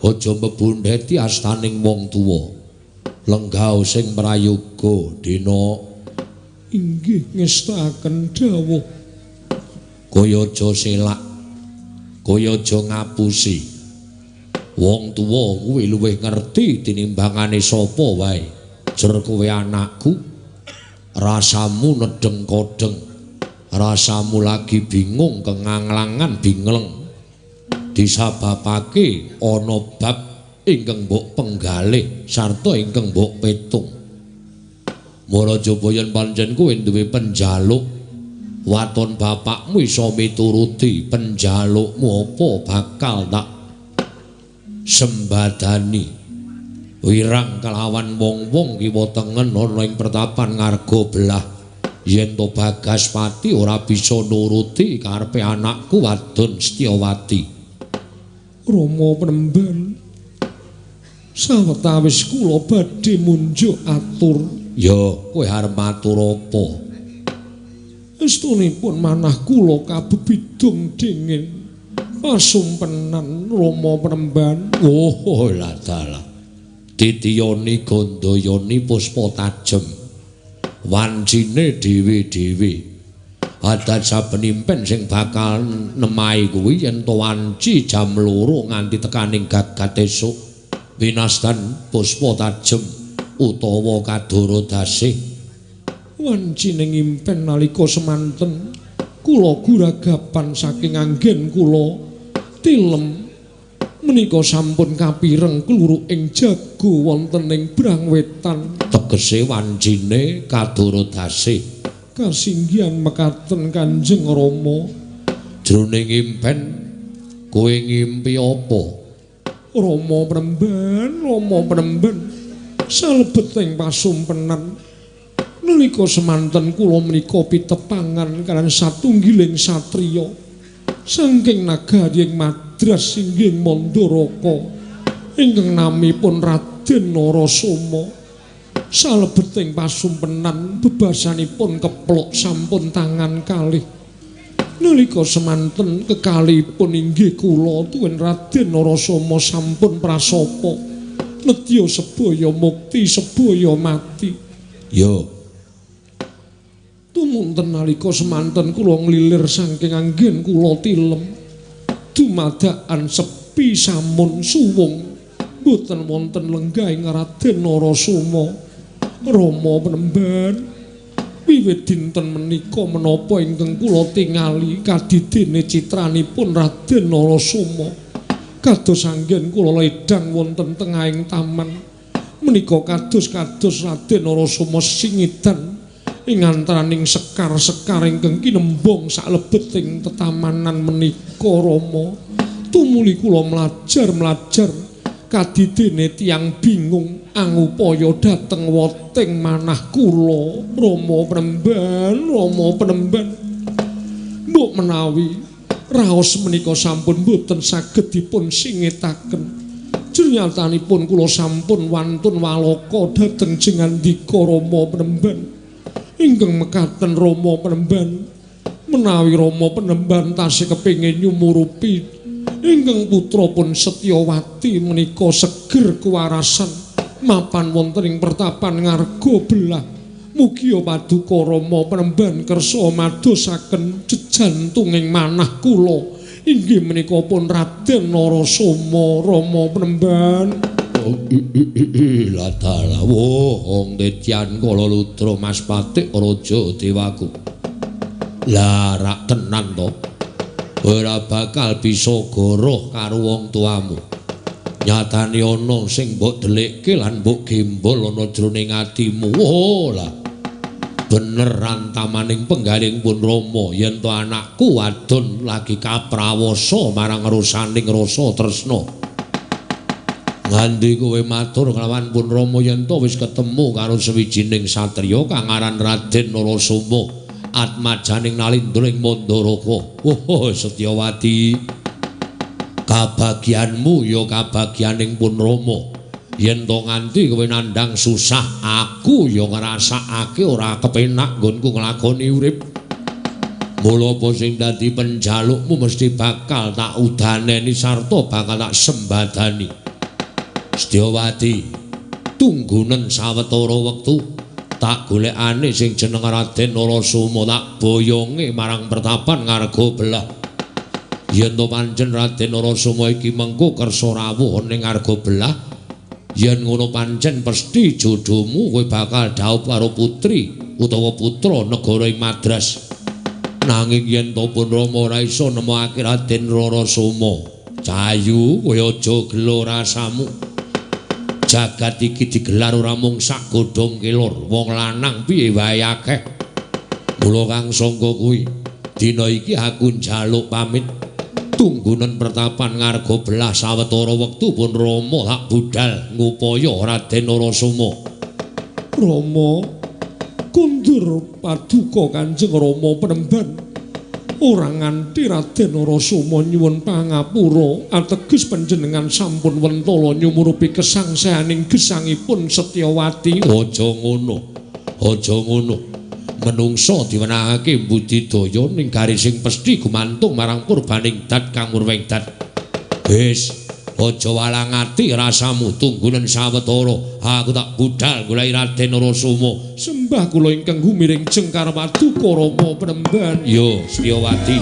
aja mebundheti astaning wong tuwa. Lenggah sing prayoga dina. Inggih ngestakaken dawuh. Kaya aja selak, kaya aja ngapusi. Wong tuwa kuwi luwih ngerti tinimbangane sapa wae. Jer kowe anakku, rasamu nedheng kodheng, rasamu lagi bingung kenganglangan bingleng, disababake ana bab ingkang mbok penggalih sarta ingkang mbok petung. Mara jaba yen pancen kowe duwe penjaluk, waton bapakmu iso mituruti penjalukmu apa bakal tak sembadani. Wirang kelawan wong-wong kiwa tengen ana ing pertapan ngarga belah. Yen to Bagaspati ora bisa nuruti karepe anakku wadon Setyawati. Rama Premban, sawetawis kula badhe munjuk atur. Ya, kowe arep matur apa? Estunipun manah kula kabebidung dingin pasumpenan Rama Premban. Oh, lah dalah. Titiyoni Gandayani puspa tajem. Wancine dhewe-dhewe. Adat saben impen sing bakal nemahi kuwi yen to wanci jam 2 nganti tekaning gagat esuk winastan puspa tajem utawa kadara dasih. Wancine ngimpen nalika semanten kula guragapan saking anggen kula tilem menika sampun kapireng kluruk ing jago wonten ing Brangwetan. Tegese wancine kadara dasih. Kasinggihan mekaten Kanjeng Rama. Jroning impen kowe ngimpi apa? Rama Premban, Rama Premban, salebeting pasumpenan nalika semanten kula menika pitepangan kaliyan satunggiling satriya saking nagari ing Madras inggih Mandaraka ingkang namipun Raden Narasoma. Salebeting pasumpenan bebasanipun keplok sampun tangan kalih. Nalika semanten kekalihipun inggih kula tuwin Raden Narasoma sampun prasapa Nedya sebaya mukti sebaya mati. Yo. Tumunten nalika semanten kula nglilir saking anggen kula tilem. Dumadakan sepi samun suwung. Mboten wonten lenggahing Raden Narasoma. Rama penemban, wiwit dinten menika menapa ingkang kula tingali kadidene citranipun Raden Narasoma. Kados anggen kula ledang wonten tengahing taman. Menika kados-kados Raden Narasoma singidan ing antaraning sekar-sekar ingkang kinembong saklebeting tetamanan menika Rama. Tumuli kula mlajar-mlajar kadidene tiyang bingung angupaya dhateng woting manah kula. Rama penemban, Rama penemban, mbok menawi raos menika sampun mboten saged dipun singetaken. Jernyatanipun kula sampun wantun waloka dhateng jengandika Rama penemban. Ingkang mekaten Rama penemban, menawi Rama penemban tasih kepengin nyumurupi ingkang putra pun Setyawati menika seger kewarasan mapan wonten ing pertapan Ngarga Belah. Mugia paduka Rama penemban kersa madosaken jejantunging manah kula inggih menika pun Raden Narasoma. Rama penemban. Ladala wong tetyan kala ludra Mas Patik raja dewaku. Lah rak tenan to. Ora bakal bisa goroh karo wong tuamu. Nyatane ana sing mbok delikke lan mbok gembol ana jroning atimu. Oh lah. Bener rantamaning penggaling pun Rama yen to anakku wadon lagi kaprawasa marang rusaning rasa tresna. Nganti kowe matur kelawan pun Rama yen to wis ketemu karo sawijining satriya kang aran Raden Narasoma atmajaning Nalindra ing Mandaraka. Oh Setyawati, kabagyanmu ya kabagyaning pun Rama. Yen to nganti kowe nandhang susah, aku ya ngrasakake ora kepenak nggonku nglakoni urip. Mula apa sing dadi penjalukmu mesti bakal tak udaneni sarta bakal tak sembadani. Setyawati, tunggunen sawetara wektu tak golekane sing jeneng Raden Narasoma tak boyonge marang pertapan Ngarga Belah. Yen to pancen Raden Narasoma iki mengko kersa rawuh ning Ngarga Belah, yen ngono pancen pesthi jodohmu kowe bakal dhaup karo putri utawa putra negara ing Madras. Nanging yen to pun Rama ora iso nemokake Raden Narasoma, cayu kowe aja gelo rasamu. Jagat iki digelar ora mung sak godhong kelor, wong lanang piye wae akeh. Mula kang sangka kuwi, dina iki aku njaluk pamit. Tunggunen pertapan Ngarga Belah sawetara wektu pun Rama tak budal ngupaya Raden Narasoma. Rama, kundur paduka Kanjeng Rama penemban. Ora nganti Raden Narasoma nyuwun pangapura, ateges panjenengan sampun wentala nyumurupi kesangsaning gesangipun Setyawati. Aja ngono, aja ngono. Menungsa diwenangake budidaya ning garising pesthi gumantung marang purbaning dat kang murwing dat. Wis, aja walang ati rasamu, tunggunen sawetara. Aku tak budal goleki Raden Narasoma. Sembah kula ingkang gumiring jengkar paduka Rama penemban. Yo, Setyawati.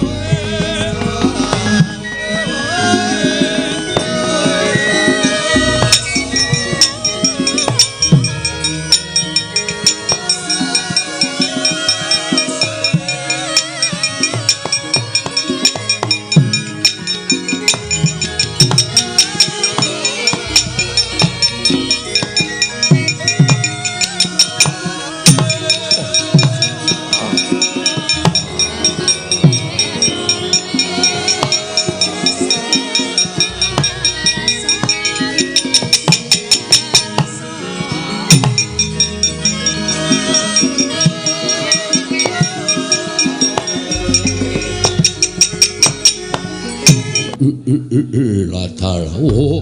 Oh,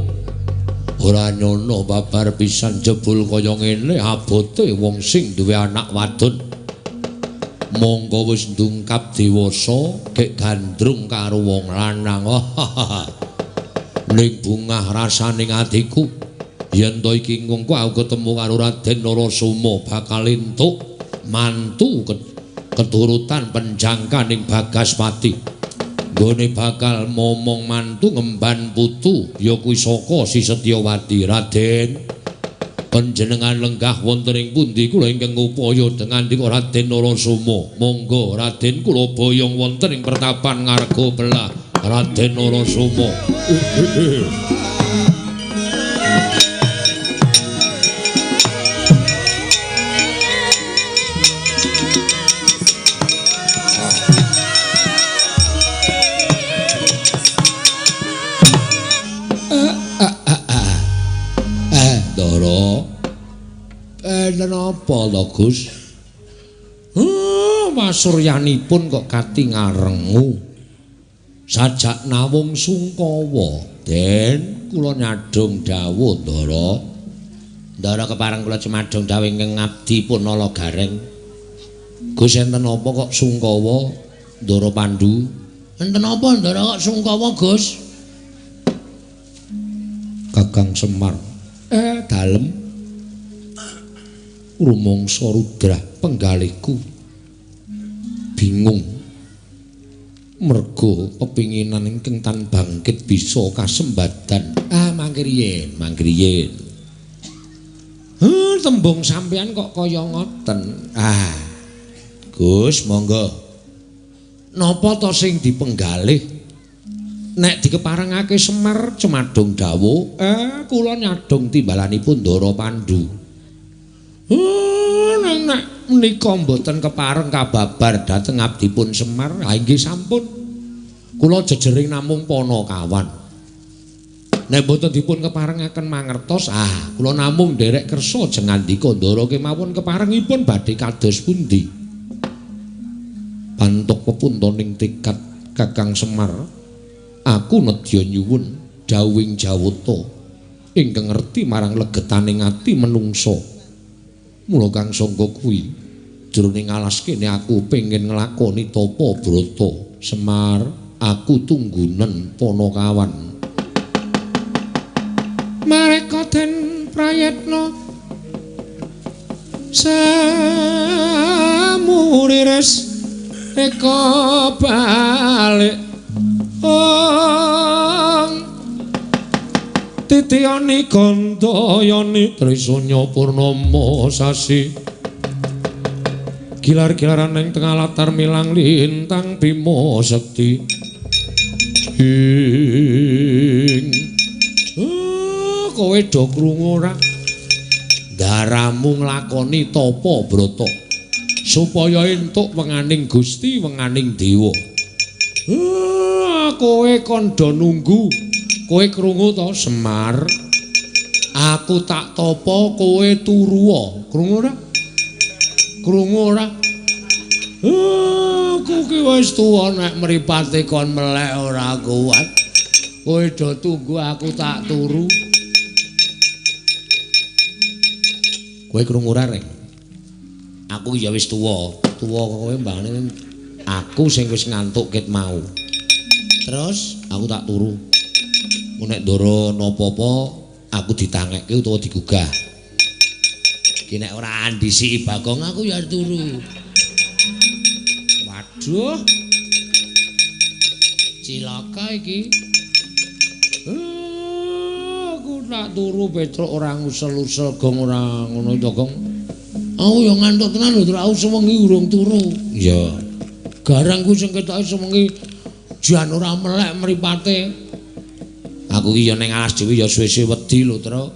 ora nyono babar pisan jebul kaya ngene abote wong sing duwe anak wadon. Monggo wis ndungkap dewasa gek gandrung karo wong lanang. Ning bungah rasane atiku Yen to iki mengko aku ketemu karo Raden Narasoma bakal entuk mantu keturutan penjangkaning Bagaspati. Nggone bakal momong mantu ngemban putu ya kuwi saka Si Setyawati. Raden, panjenengan lenggah wonten ing pundi? Kula ingkang ngupaya dengan ndika Raden Narasoma. Monggo Raden, kula boyong wonten ing pertapan Ngarga Belah Raden Narasoma. Napa to, Gus? Pasuryanipun kok katingarengu. Sajak nawung sungkawa, Den, kula nyadhong dawuh, Ndara. Ndara kepareng kula cumadhong dawuh ingkang ngabdi Punala Gareng. Gus, enten napa kok sungkawa, Ndara Pandu? Enten napa, Ndara, kok sungkawa, Gus? Kakang Semar. Dalem rumangsa rudrah penggalihku bingung merga pepinginan ingkang tan bangkit bisa kasembadan. Mangke riyin, mangke riyin. Tembung sampeyan kok kaya ngoten. Gus, monggo. Napa to sing dipenggalih? Nek dikeparengake Semar cemadhong dawuh, kula nyadhong timbalanipun Ndara Pandu. Nek menika mboten kepareng kababar dhateng abdipun Semar, ha inggih sampun. Kula jejering namung panakawan. Nek mboten dipun keparengaken mangertos, kula namung nderek kersa jeng ngandika Ndara kemawon keparengipun badhe kados pundi. Pantuk pepuntoning tekad Kakang Semar, aku nedya nyuwun dawuhing Jawata ingkang ngerti marang legetaning ati menungsa. Mula kang sangka kuwi jroning alas kene aku pengen nglakoni tapa brata. Semar, aku tunggunen panakawan. Mareka den prayetna samurires eka balik ong titiyani gandayani Trisanya purnama sasi gilar-gilaran ing tengah latar milang lintang Bima Sekti. Ing kowe do krungu ora? Daramu nglakoni tapa brata supaya entuk wenganing Gusti, wenganing dewa. Kowe kon do nunggu. Kowe krungu to, Semar? Aku tak tapa, kowe turuwa. Krungu ora? Krungu ora? Aku ki wis tuwa, nek mripate kon melek ora kuat. Kowe do tunggu aku tak turu. Kowe krungu ora, Reng? Aku ya wis tuwa. Tuwa kowe mbangane aku sing wis ngantuk ket mau. Terus aku tak turu. Nek ndara napa-apa aku ditangekke utawa digugah. Iki nek ora andisiki Bagong aku ya turu. Waduh. Cilaka iki. Aku tak turu Petruk ora ngusel-usel gong ora ngono to, Gong. Aku ya ngantuk tenan lho, aku sewengi urung turu. Iya. Garang ku sing ketoke sewengi jan ora melek mripate. Aku iki ya ning alas dhewe ya suwe-suwe wedi lho, Truk.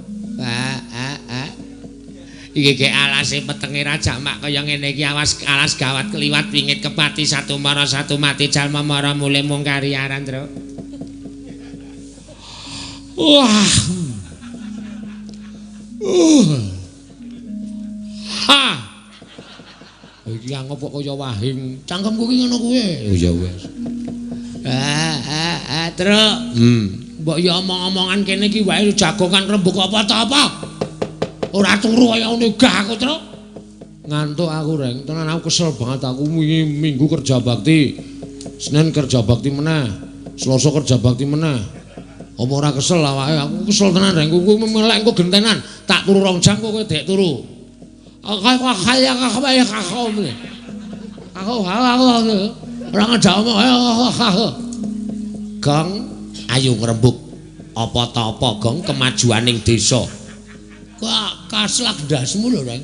Iki ge alase petenge rajamak kaya ngene iki, awas alas gawat kliwat wingit kepati satu mara satu mati jalma mara mule mung kariaran, Truk. Wah. Ha. Iki angop kok kaya wahing. Cangkemku ki ngono kuwi. Oh ya wis. Truk. Mbok ya omong-omongan kene iki wae jagongan rembug apa ta apa. Ora turu kaya ngene gah aku, Truk. Ngantuk aku, Reng. Tenan aku kesel banget aku wingi Minggu kerja bakti. Senin kerja bakti meneh. Selasa kerja bakti meneh. Apa ora kesel awake? Aku kesel tenan Reng. Kuwi melek engko gentenan. Tak turu 2 jam kok kowe dek turu. Aku ora ngejak omong. Gong, ayo ngrembug. Apa ta apa, Gong, kemajuaning desa. Kok kaslak ndasmu lho, Reng.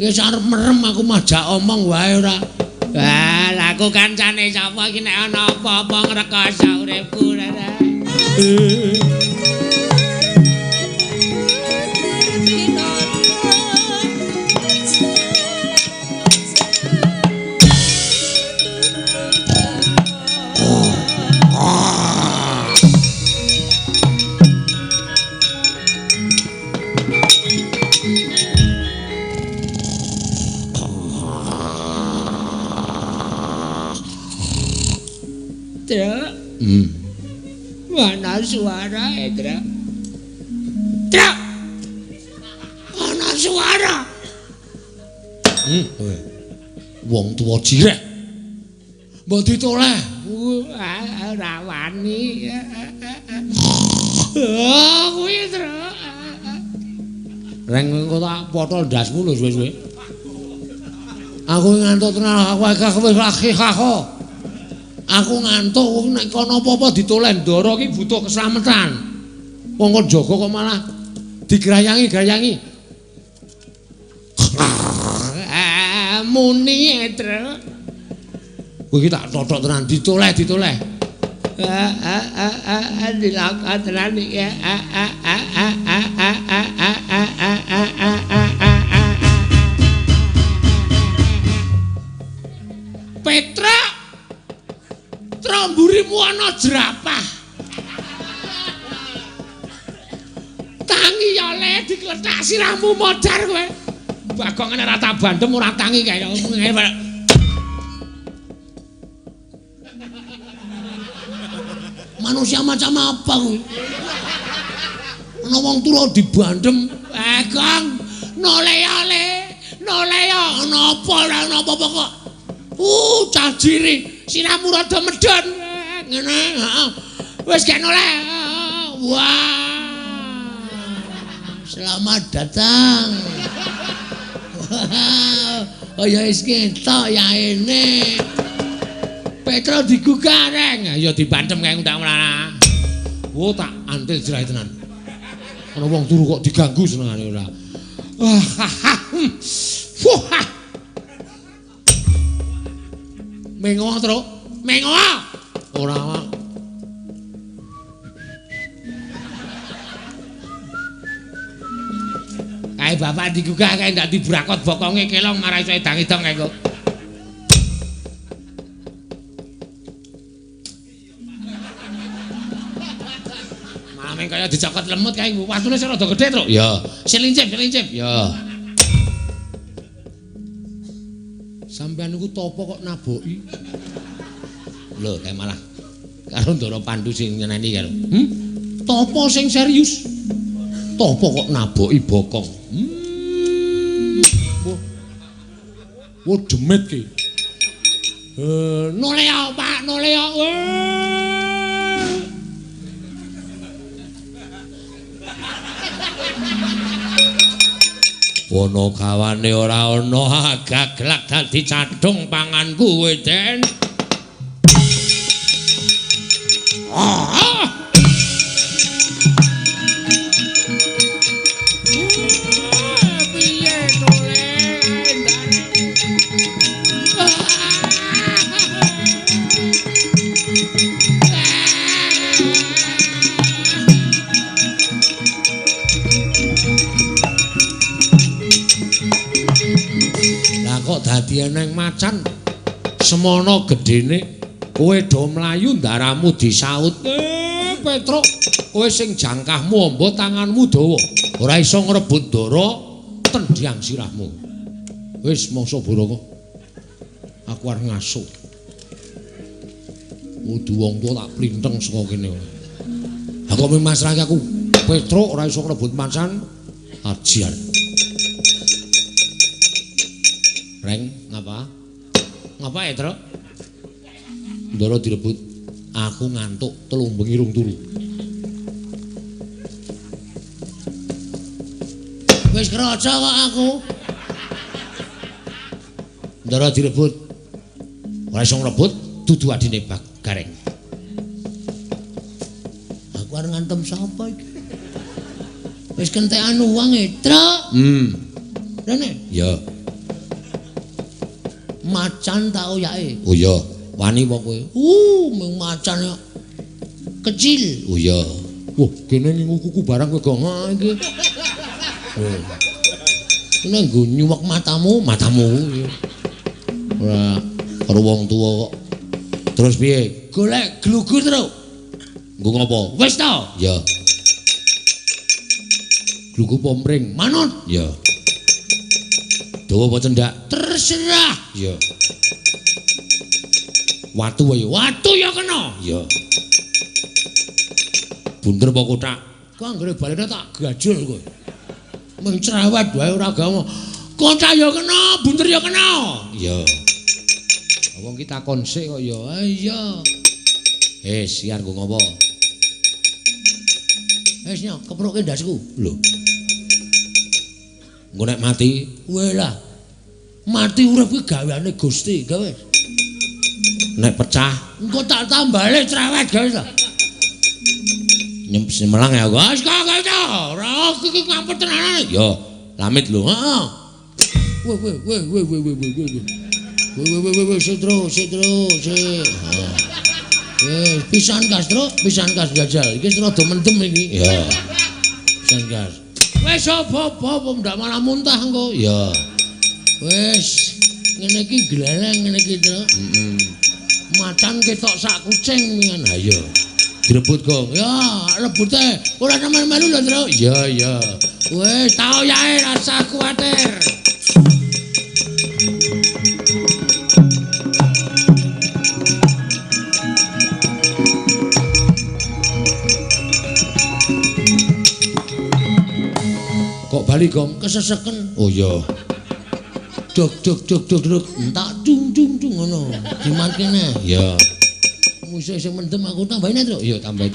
Wis arep merem aku majak omong wae ora. Wah, lah aku kancane sapa iki nek ana apa-apa ngrekoso uripku. Mana suara, Truk? Truk! Ana suara. Wong tuwa jireh. Mbok ditoleh. Ora wani. Kuwi, Truk. Reng engko tak potol ndasmu lho suwe-suwe. Aku ngantuk tenan, aku agak wis lagi kako. Aku ngantuk wong nek kono apa-apa ditoleh ndara iki butuh keslametan. Wong kon jaga kok malah digrayangi-grayangi. Muni, Truk. Kowe iki tak tothok tenan ditoleh, ditoleh. Dilakon tenan iki. Petruk, tromburimu ana jerapah. Tangi ya le diklethak sirahmu modar kowe. Bagong ora tak bandem ora tangi kaya ngene. Manusia macam apa kuwi? Ana wong turu dibandem. Gong, noleh ya le, noleh ya ana apa ora ana apa-apa kok. Cah jiri, sirahmu rada medhon. Ngene, heeh. Wis gak noleh. Wah. Selamat datang. Oh ya wis ketok ya ini. Petro digugah Reng. Ya dibandem kae undang ora. Oh tak antil jerahe tenan. Ana wong turu kok diganggu senengane ora. Wah. Wah. Mengo, Truk. Mengo. Ora. Kae bapak digugah kae ndak dibrakot bokonge kelong marah iso edang-edang kae kok. Mameng kaya dicokot lemut kae watune sing rada gedhe, Truk. Ya. Sing lincip, sing lincip. Ya. Sampeyan niku topo kok naboki? Lho, kae malah karo Ndara Pandu sing nyeneni karo. Topo sing serius. Topo kok naboki bokong. Wah, demit ki. Noleh ya, Pak, noleh ya. Wono kawane ora ana gaglak dadi cadhung panganku kowe, Den. Piye tole? Lah kok dadi eneng macan semono gedene kowe do mlayu ndaramu disaut. Petruk, kowe sing jangkahmu amba tanganmu dawa, ora iso ngrebut ndara tendhyang sirahmu. Wis mangsa baraka. Aku arep ngasuh. Kudu wong tuwa tak plinteng saka kene. Lah kok mung masrahke aku Petruk ora iso ngrebut macan ajian. Reng, ngapa? Ngapa ya, Truk? Ndara direbut. Aku ngantuk 3 bengi rung turu. Wis kraca kok aku. Ndara direbut. Ora iso ngrebut dudu adine Gareng. Aku arep ngantem sapa iki? Wis kentekan uang e, Truk. Rene? Ya. Macan tak oyake. Oh iya, wani apa kowe? Mung macan kok. Kecil. Oh iya. Wah, kene ngingu kuku barang kowe gong iki. Kene nggo nyuwek matamu, matamu. Ora karo wong tuwa kok. Terus piye? Golek glugu, Truk. Nggo ngopo? Wis to? Ya. Glugu pompring. Manut. Ya. Dawa apa cendak? Terserah. Ya. Watu wae. Watu ya kena. Ya. Bunder apa kothak? Kok anggere balene tak gajul kowe. Mung cerewet wae ora gawe. Kothak ya kena, bunder ya kena. Ya. Wong ki takon sik kok ya. Iya. Siar nggo ngopo? Wis nyok, kepruke ndasku. Lho. Engko nek mati, welah. Mati urip kuwi gaweane Gusti, gawe. Nek pecah, engko tak tambale cerewet gawe ta. Nyemelang ya aku. Wis kok ora iki ngampet tenanan. Ya, lamit lho. Heeh. Weh weh weh weh weh weh weh weh. Weh weh weh weh sik sik. Weh, pisan gas, Truk, pisan gas jajal. Iki rada mendem iki. Ya. Pisan gas. Wis apa-apa ndak malah muntah engko. Ya. Wis, ngene iki gleleng ngene iki, Truk. Heeh. Macan ketok sak kucing mingan. Ha iya. Direbut, Gong. Ya, rebute ora nemen melu lho, Truk. Iya, iya. Wis, tau yae rasa kuwatir. Kok bali, Gong? Keseseken. Oh iya. Dok dok dok dok dok entak dung dung dung ngono. Dimatkene. Iya. Musuh sing mendem aku tambahin, Truk. Iya, tambahin.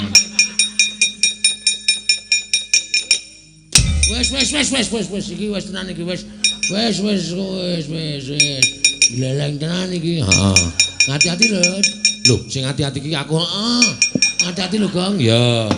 Wis wis wis wis wis wis iki wis tenan iki wis. Wis wis wis wis wis. Gleleng tenan iki. Heeh. Hati-hati lho. Lho, sing hati-hati iki aku. Heeh. Hati-hati lho, Gong. Iya.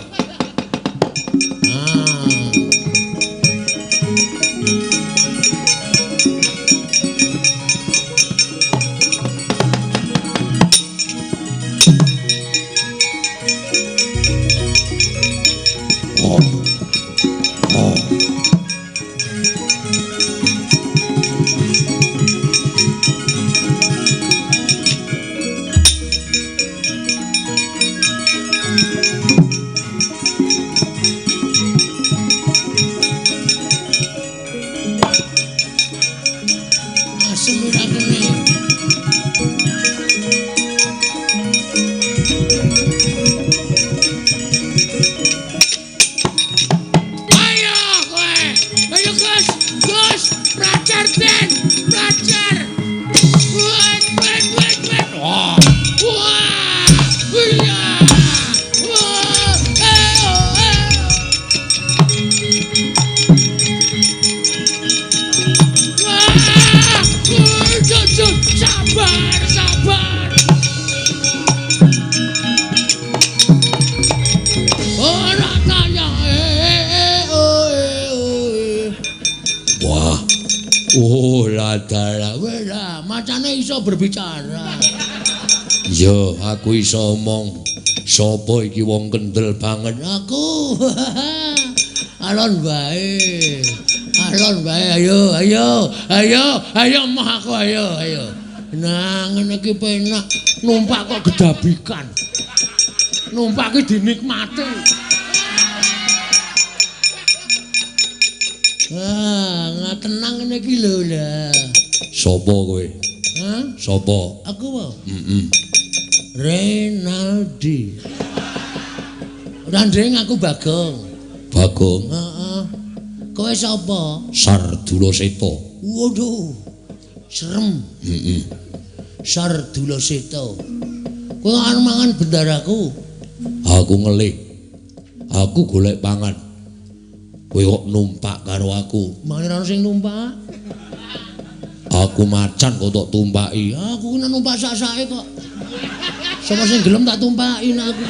Berbicara. Yo, aku iso omong. Sapa iki wong kendel banget? Aku. Alon wae. Alon wae, ayo, ayo, ayo, ayo moh aku, ayo, ayo. Nah, ngene iki penak numpak kok gedabikan. Numpak iki dinikmati. Ah, tenang ngene iki lho lah. Sapa kowe? Hah? Sapa? Aku apa? Heeh. Renaldi. Randeng aku Bagong. Bagong? Heeh. Kowe sapa? Sardula Seta. Waduh. Serem. Heeh. Sardula Seta. Kowe arep mangan bendaraku. Aku ngelih. Aku golek pangan. Kowe kok numpak karo aku? Mane ora ono sing numpak. Aku macan kok tok tumpaki. Aku ki numpak sak-sake kok. Sapa sing gelem tak tumpaki nek aku.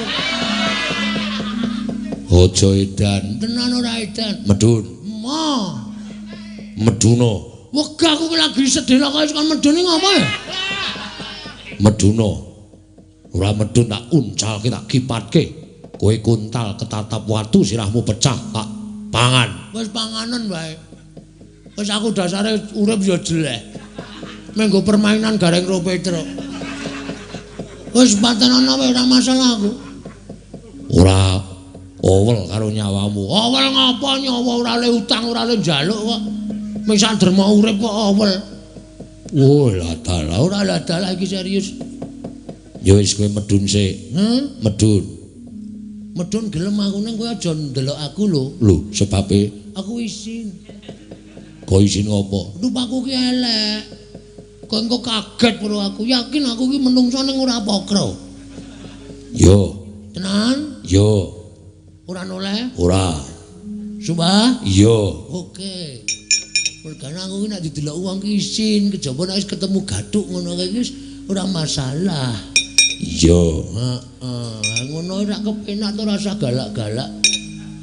Aja edan. Tenan ora edan. Medun. Ma. Meduna. Wegah aku ki lagi sedih kok kon medun iki ngopo ya? Meduna. Ora medun tak uncalke tak kipatke. Kowe kuntal ketatap watu sirahmu pecah tak pangan. Wis panganen wae. Wis aku dasare urip ya jelek. Menggo permainan gareng ro Petruk. Wis patenono wae ora masalah aku. Ora owel karo nyawamu. Owel ngapa nyawa ora le utang ora le njaluk kok. Mung sak derma urip kok owel. Oh lah dalah ora lah dalah iki serius. Ya wis kowe medun sik. Medun. Medun gelem aku ning kowe aja ndelok aku lho. Lho, sebabe aku isin. Kok isin ngopo? Rupaku ki elek. Kok engko kaget karo aku. Yakin aku ki menungso ning ora pokro. Yo. Tenan? Yo. Ora noleh? Ora. Sumpah? Iya. Oke. Mergane aku ki nek didelok wong ki isin, kejaba nek wis ketemu gathuk ngono kae iki ora masalah. Iya. Heeh, ngono ora kepenak to rasa galak-galak.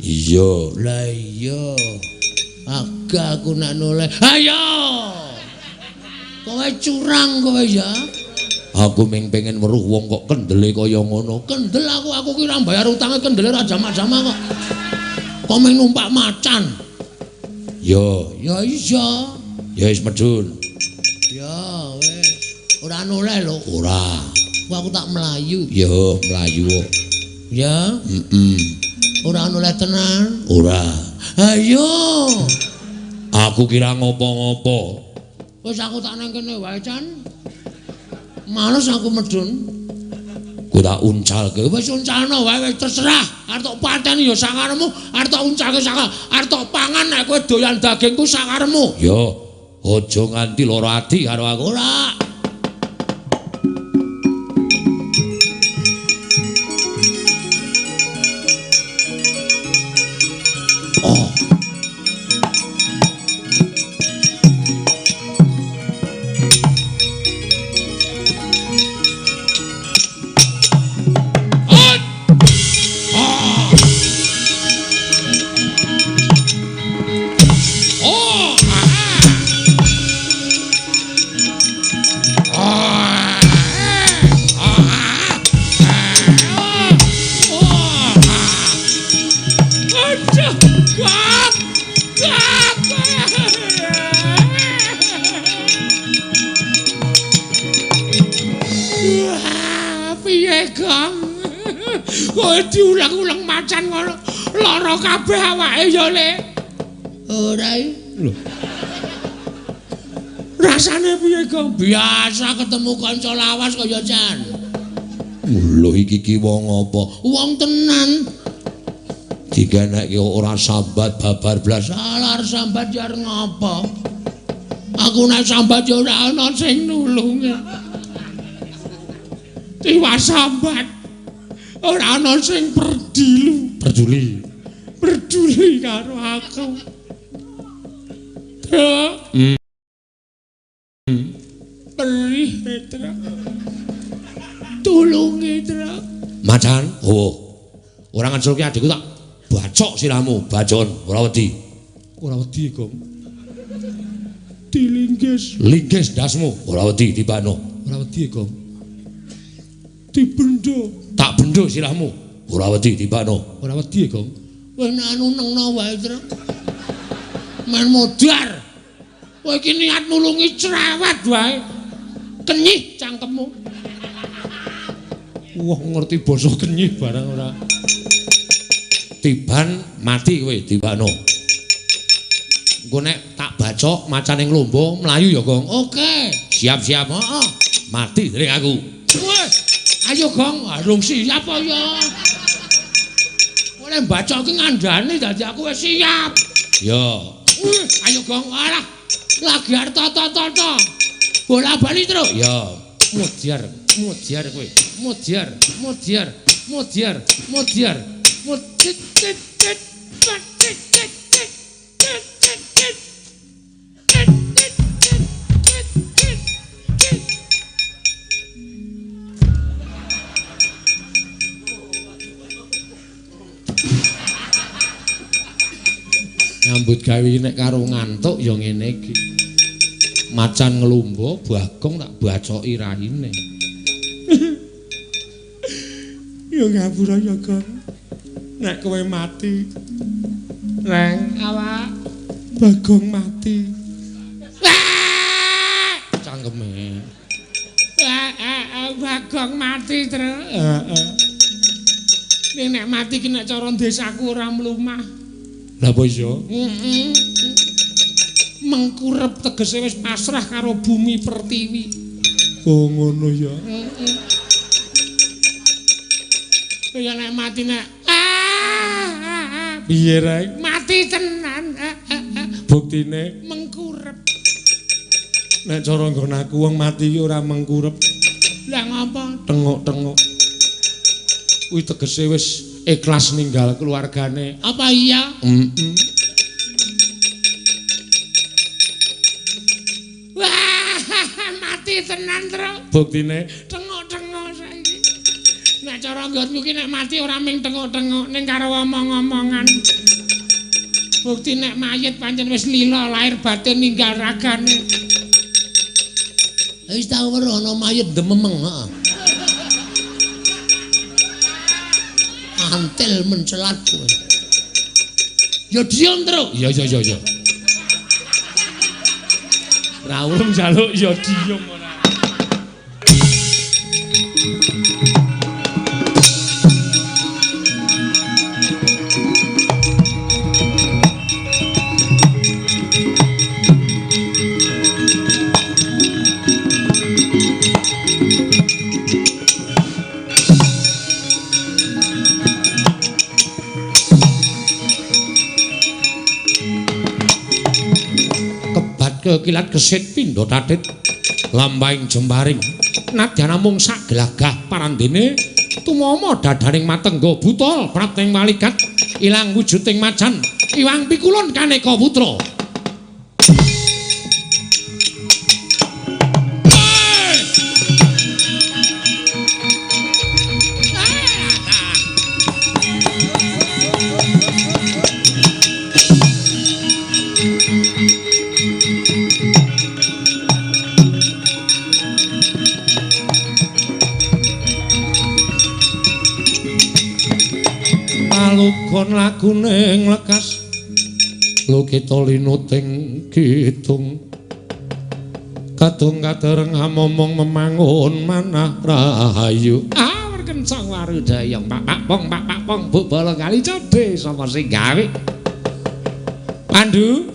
Iya. Lah iya. Agak aku nek noleh. Ayo. Kowe curang kowe ya. Aku ming pengen weruh wong kok kendele kaya ngono. Kendel aku ki ora mbayar utange kendele ora jamak-jamak kok. Kok ming numpak macan. Yo, ya iya. Ya wis medun. Ya wis. Ora noleh lho. Ora. Aku tak mlayu. Yo, mlayu kok. Ya? Heeh. Ora noleh tenan? Ora. Ayo. Aku kira ngopo-ngopo. Wis aku tak nang kene wae, Chan. Males aku medun. Ku tak uncalke. Wis uncalno wae wis terserah. Arep tok pateni ya sakarepmu, arep tok uncalke sak, arep tok pangan nek kowe doyan dagingku sakarepmu. Yo, aja nganti lara ati karo aku. Ora. Oh. Diulang-ulang macan ngono lara kabeh awake ya Le. Ora lho. Rasane piye, Gong? Biasa ketemu kanca lawas kaya Chan. Lho iki ki wong apa? Wong tenan. Digenekke ora sambat babar blas. Alar sambat ya arep ngapa? Aku nek sambat ya ora ana sing nulungi. Tiwas sambat. Ora ana sing perdilu, peduli. Peduli karo aku. Truk. Perih, Truk. Tulungi, Truk. Macan, oh. Ora ngeculke adikku tak bacok sirahmu, bacon, ora wedi. Ora wedi, Gong. Dilinggis. Linggis ndasmu, ora wedi tibano. Ora wedi, Gong. Dibendo. Tak bendo sirahmu, ora wedi tibano. Ora wedi, Gong. Wis anu nengno wae, Truk. Men modar. Kowe iki niat nulungi cerewet wae. Kenyih cangkemmu. Wah, ngerti basa kenyih barang ora. Tiban mati kowe tibano. Engko nek tak bacok macane nglombo mlayu ya, Gong. Oke. Siap-siap. Heeh. Mati dening aku. Weh. Ayo Gong, arung siap apa ya? Oleh bacok ki ngandani dadi aku wis siap. Yo. Ayo Gong, alah. Lagi arep tata-tata. Bola-bali terus. Yo. Mudyar, mudyar kowe. Mudyar, mudyar, mudyar, mudyar. Mudyar. Nyambut gawe nek karo ngantuk ya ngene iki. Macan nglumba Bagong tak bacoki raine. Ya ngapura ya, Gong. Nek kowe mati, Reng, awak Bagong mati. Cangkeme. Bagong mati, Tru. Heeh. Ning nek mati ki nek cara desaku ora mlumah. Lah apa iya? Heeh. Mengkurep tegese wis pasrah karo bumi pertiwi. Oh ngono ya. Heeh. Ya nek mati nek piye Reng? Mati tenan. Buktine mengkurep. Nek cara nggon aku wong mati ki ora mengkurep. Lah ngopo? Tengok-tengok. Kuwi tegese wis ikhlas ninggal keluargane. Apa iya? Heeh. Wah, mati tenan, Tru. Buktine tengok-tengok saiki. Nek cara nggonku ki nek mati ora ming tengok-tengok ning karo omong-omongan. Bukti nek mayit pancen wis lila lahir batin ninggal ragane. Wis tau weruh ana mayit dememeng, heeh. Antil mencelat kowe. Ya diem, Tru. Ya ya ya ya. Ra urung njaluk ya diem ora. Kekilat kesit pindha tatit lampahing jembaring nadyan namung sak glagah parandene tumama dadaning matengga buta prapting walikat ilang wujuding macan iwang pikulun kaneka putra. Palugon lagune nglekas lukita linuting kidung kadung kadereng amomong memangun manah rahayu. Ah, kencang warudaya pak pak pong pak pak pong bu bala kali codhe sapa sing gawe. Pandu,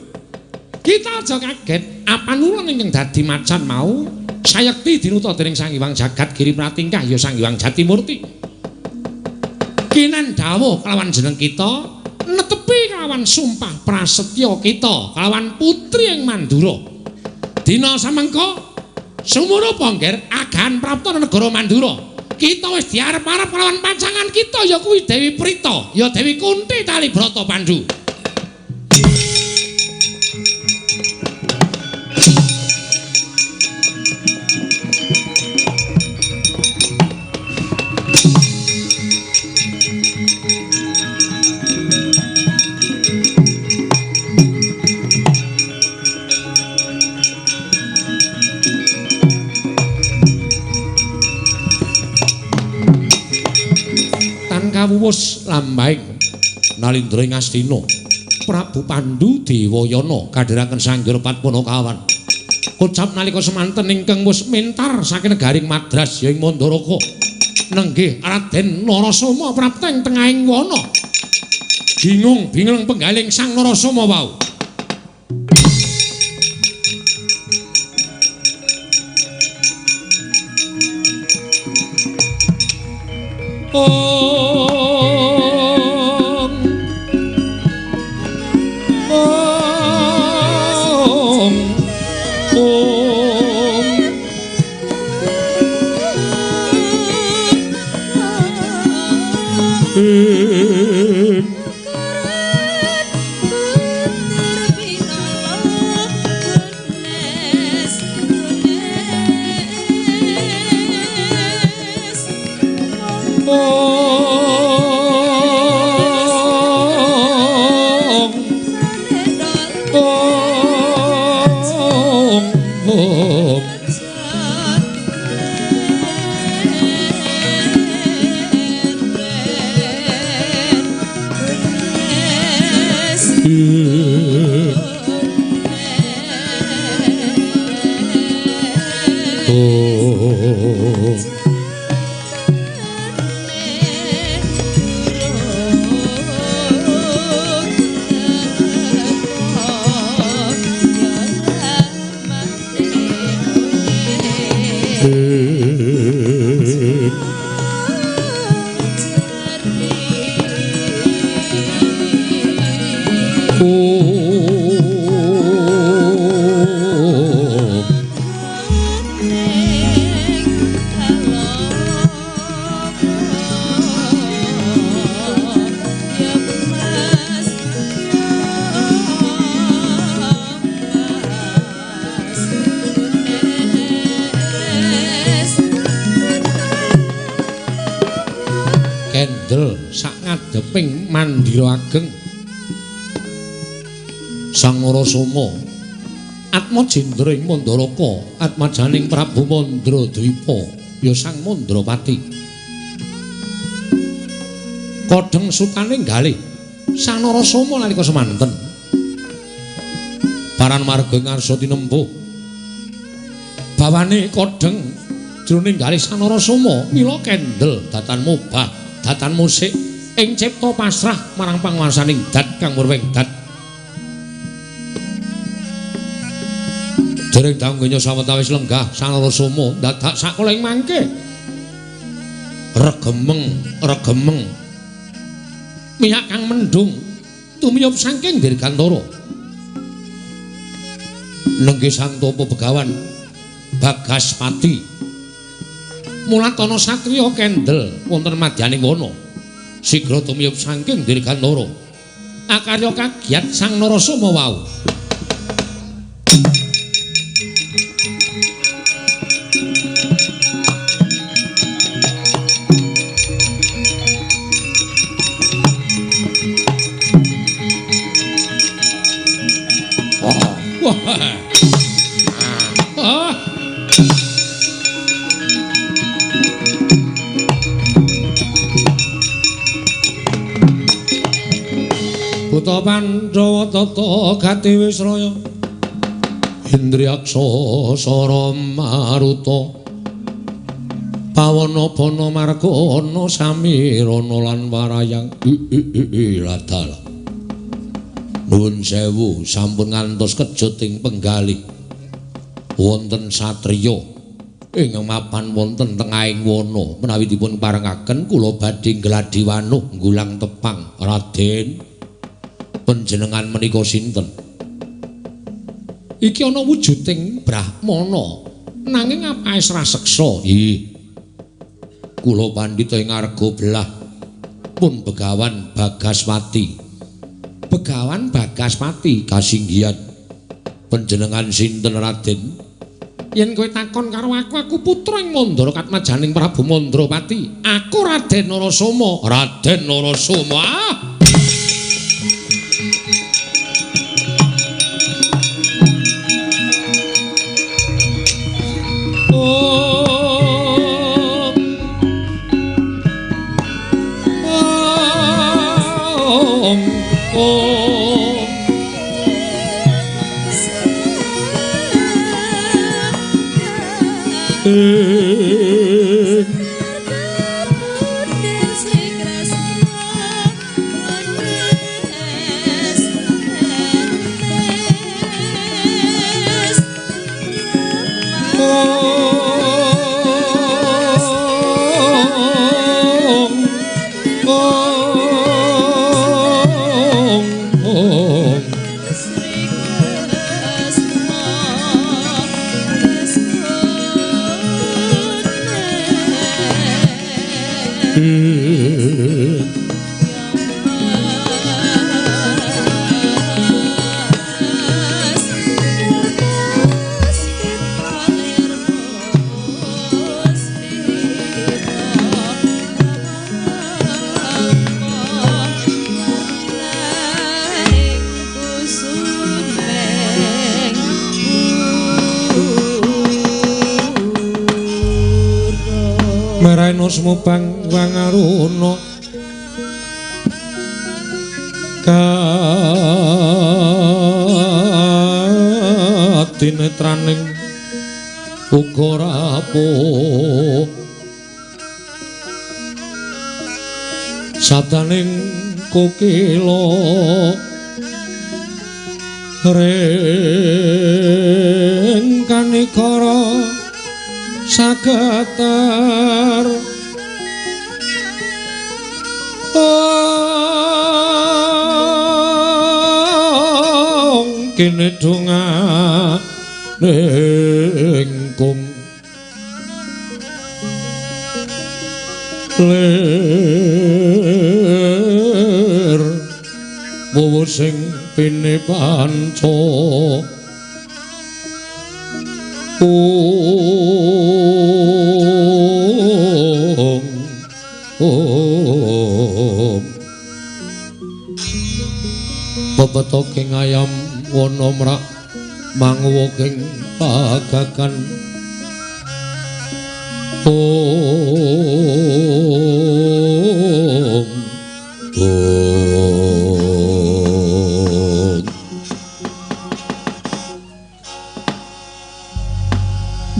kita aja kaget apanurun ingkang dadi macan mau sayekti dinuta dening Sang Hyang Jagat Giri Pratingkah ya Sang Hyang Jatimurti. Kinan dawuh kelawan jeneng kita netepi kelawan sumpah prasetya kita kelawan putri ing Mandura. Dina samengko sumurup ngger agahan prapta negara Mandura. Kita wis diarep-arep kelawan pacangan kita ya kuwi Dewi Prita, ya Dewi Kunti Talibrata Pandu. Kawuwus lambahing nalindra ing Astina Prabu Pandu Dewayana kadhiraken Sang Hyang Padmanakawan kocap nalika semanten ingkang wis mentar saking negaring Madras ya ing Mandaraka nenggih Raden Narasoma prapta ing tengahing wana bingung bingung penggaling Sang Narasoma wau. Om Om Om Om. Om Om. Oh. Kendel sak ngadeping mandira ageng Sang Narasoma Atmajendra ing Mandaraka atmajaning Prabu Mandradwipa ya Sang Mandrapati. Kodheng sutaning galih Sang Narasoma nalika semanten paran marga ngarsa tinempuh bawane kodheng jroning galih Sang Narasoma mila kendel datan mobah datan musik ing cipta pasrah marang panguwasaning dat kang murwing dat. Dereng danggenya sawetawis lenggah Sang Narasoma dadak sakoling mangke regemeng regemeng minyak kang mendung tumiyup saking dirgantara. Nenggih Sang Topo Begawan Bagaspati mulatana satriya kendel wonten madyaning wana sigra tumiyup saking dirgantara akarya kagiat Sang Narasoma wau. Wah. Buta Pandhawa tata gati wisraya Indriyaksa sara maruta pawana bana margana samirana lan warayang ladal. Nuwun sewu sampun ngantos kejut ing penggalih wonten satriya ing mapan wonten tengahing wana menawi dipun parengaken kula badhe nggladi wanuh nggulang tepang. Raden, panjenengan menika sinten? Iki ana wujuding brahmana nanging apaes raseksa. Ih, kula pandhita ing arga belah pun Begawan Bagaspati. Begawan Bagaspati kasinggihan. Panjenengan sinten Raden? Yen kowe takon karo aku, aku putra ing Mandara katmajaning Prabu Mandrapati. Aku Raden Narasoma. Raden Narasoma. Ah! Om Om. Meraino sumubang wangaruna kadinetraning uga rapuh sabdaning kokila ring kanikara sageter ong kene donga ning kum lir wowo sing pine panca ong om pepetoking ayam wana mrak manguwuking pagagan om om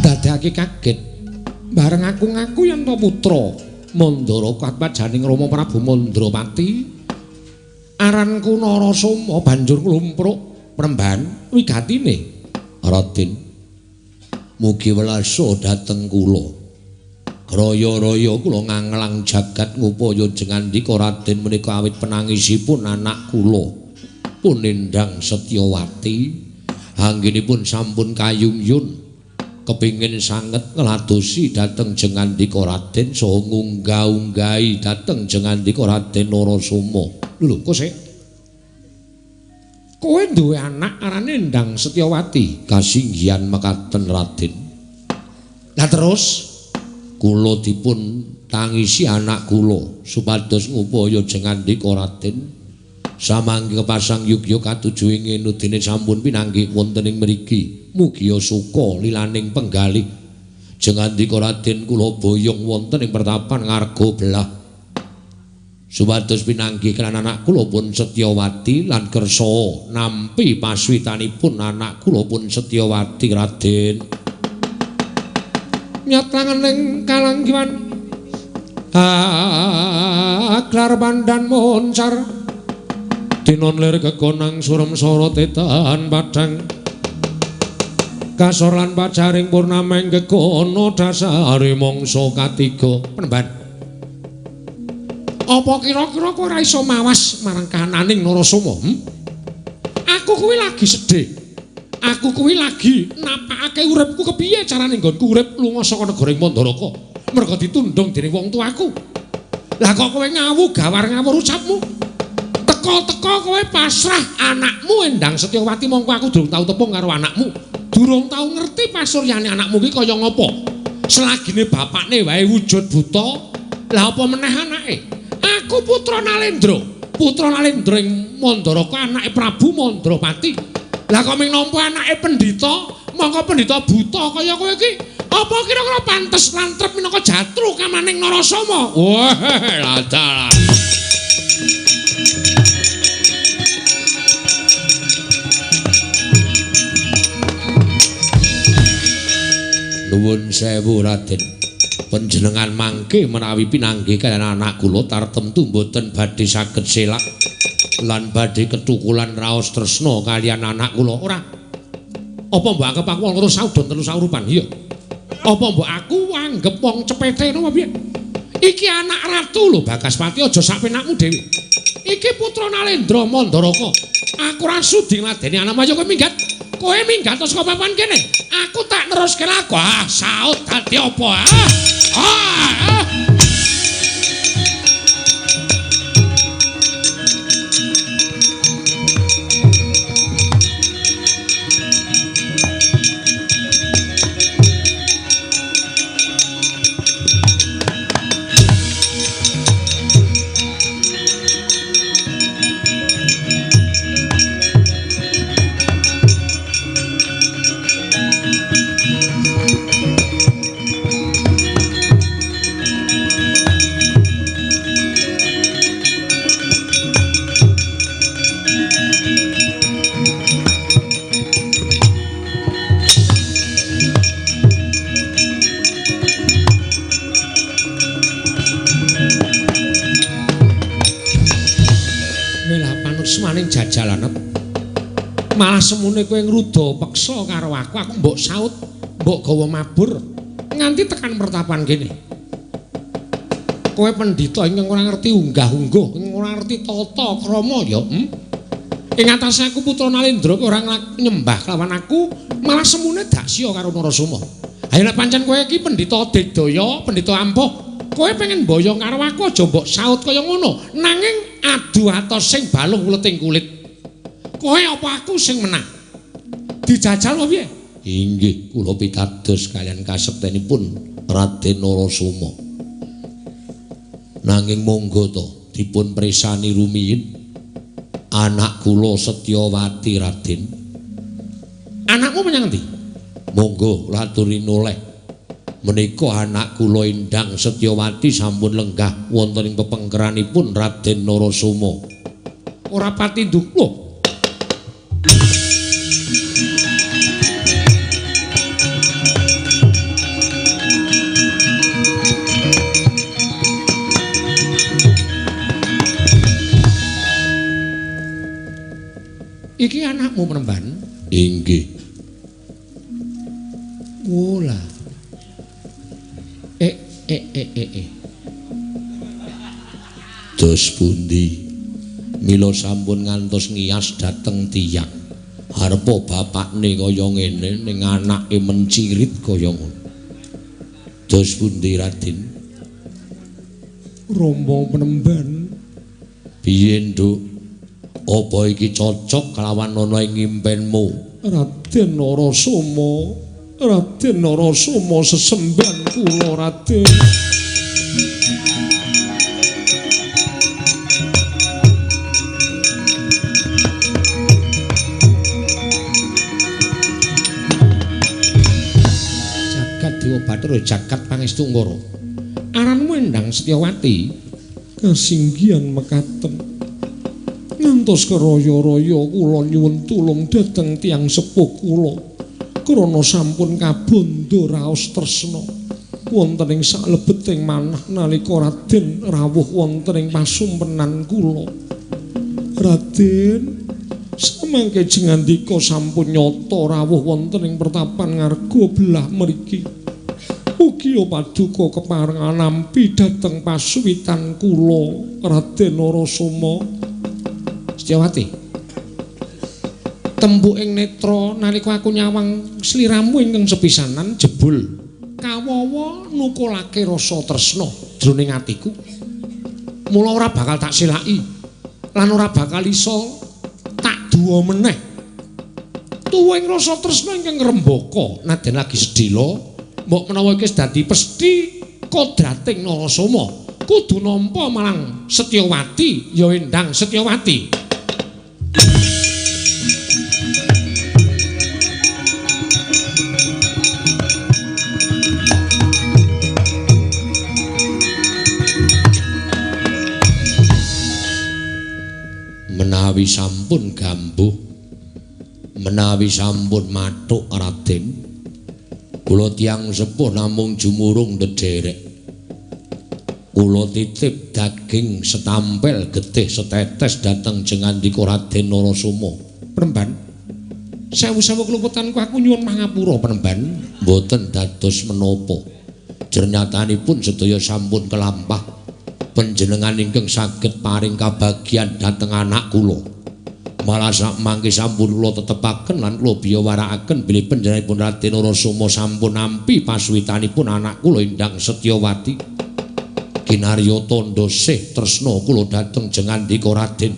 Dadekake kaget bareng aku ngaku yen to putra Mandara katmajaning Rama Prabu Mandrapati aranku Narasoma banjur klumpruk premban wigatine Raden mugi welasa dhateng kula graya-raya kula nganglang jagat ngupaya jengandika Raden menika awit penangisipun anak kula pun Endang Setyawati anggenipun sampun kayumyun kepingin sanget ngladosi dhateng jengandika Raden saha ngunggah-unggahi dhateng jengandika Raden Narasoma. Lho kok sik kowe duwe anak arane Endang Setyawati? Kasinggihan mekaten Raden. Lah terus kula dipun tangisi anak kula supados ngupaya jengandika Raden samangke kepasang yugya katuju ing nudene sampun pinanggih wonten ing mriki. Mugia suka lilaning penggalih jengandika Raden kula boyong wonten ing pertapan ngarga belah supados pinanggih kelan anak kula pun Setyawati lan kersa nampi paswitanipun anak kula pun Setyawati Raden. Nyat langening kalanggiwan aglar pandan moncar dinon lir kekonang surem sora tetan padhang kasor lan pacaring purnameng gegono dasare mangsa katiga. Penemban apa kira-kira kowe ora iso mawas marang kahananing Narasoma? Aku kuwi lagi sedih, aku kuwi lagi napakake uripku kepiye carane nggonku urip lunga saka negara Mandaraka merga ditundung dening wong tuaku. Lah kok kowe ngawu gawar ngawur ucapmu? Teka-teka kowe pasrah anakmu Endang Setyawati mongko aku durung tau tepung karo anakmu. Durung tau ngerti pasuryane anakmu ki kaya ngapa. Selagine bapakne wae wujud buta, lah apa meneh anake? Aku putra Nalendra, putra Nalendra ing Mandaraka anake Prabu Mandrapati. Lah kok ming nampa anake pendhita, mongko pendhita buta kaya kowe iki, apa kira-kira pantes lan trep minangka jatru kamaning Narasoma? Wah, dalah. Nuwun sewu Raden, panjenengan mangke menawi pinanggih kaliyan anak kula tartemtu mboten badhe saged selak lan badhe ketukulan raos tresna kaliyan anak kula. Ora. Apa mbok anggep aku wong loro saudon telu saurupan? Iya. Apa mbok aku anggep wong cepete ngono piye? Iki anak ratu lho Bagaspati, aja sak penakmu dhewe. Iki putra Nalendra Mandaraka. Aku ora sudi ngladeni anakmu, ayo kowe minggat. Kowe minggat saka papan kene. Aku tak neruske laku. Ah, saut dadi apa? Ah. Ah. Malah semune kowe ngruda peksa karo aku, aku mbok saut, mbok gawa mabur nganti tekan pertapan kene. Kowe pendhita ingkang ora ngerti unggah-ungguh, ingkang ora ngerti tata krama ya. Ing atase aku putra Nalendra kowe ora nyembah kelawan aku, malah semune daksya karo Narasoma. Ayo nek pancen kowe iki pendhita digdaya, pendhita ampuh, kowe pengen mboyong karo aku aja mbok saut kaya ngono. Nanging adu atos sing balung uleting kulit. Kowe apa aku sing menang? Dijajal apa piye? Inggih, kula pitados kaliyan kasektenipun Raden Narasoma. Nanging monggo to dipun presani rumiyin anak kula Setyawati Raden. Anakmu menyang endi? Monggo laturi noleh. Menika anak kula Endang Setyawati sampun lenggah wonten ing pepengkeranipun Raden Narasoma. Ora pati nduk. Iki anakmu Penemban? Inggih. Wola. Dos pundi? Mila sampun ngantos ngiyas dhateng tiyang. Arepa bapakne kaya ngene ning anake mencirit kaya ngono. Dos pundi Raden? Rama Penemban. Piye, Nduk? Apa iki cocok kelawan ana ing impenmu? Raden Narasoma, Raden Narasoma sesembahan kula Raden. Jagat Dewa Bathara jagat Pangestu Ngara. Aranmu Endang Setyawati, kasinggihan mekaten. Ngantos keraya-raya kula nyuwun tulung dhateng tiyang sepuh kula krana sampun kabondo raos tresna wonten ing salebeting manah nalika Raden rawuh wonten ing pasumpenan kula. Raden samangke jengandika sampun nyata rawuh wonten ing pertapan ngarga belah mriki. Ugi paduka keparengan nampi dhateng pasuwitan kula Raden Narasoma. Setyawati, tembu ing netra nalika aku nyawang sliramu ingkang sepisanan jebul kawawa nukulake rasa tresna jroning atiku. Mula ora bakal tak selaki lan ora bakal iso tak duwa meneh. Tuwa ing rasa tresna ingkang ngrembaka nadyan lagi sedhela, mbok menawa iki wis dadi pesthi kodrating Narasoma kudu nampa marang Setyawati ya Endang Setyawati. Menawi sampun gambuh, menawi sampun mathuk Raden, kula tiyang sepuh namung jumurung ndederek. Kula titip daging setampel getih setetes dhateng jengandika Raden Narasoma. Penemban, sewu-sewu kluputanku aku nyuwun pangapura Penemban. Mboten dados menapa. Jernyatanipun sedaya sampun kelampah. Panjenengan ingkang saged paring kabagyan dhateng anak kula. Malah sakmangke sampun kula tetepaken lan kula biyawarakaken bilih panjenenganipun Raden Narasoma sampun nampi pasuwitanipun anak kula Endang Setyawati. Kinarya tandha sih tresna kula dhateng jengandika Raden.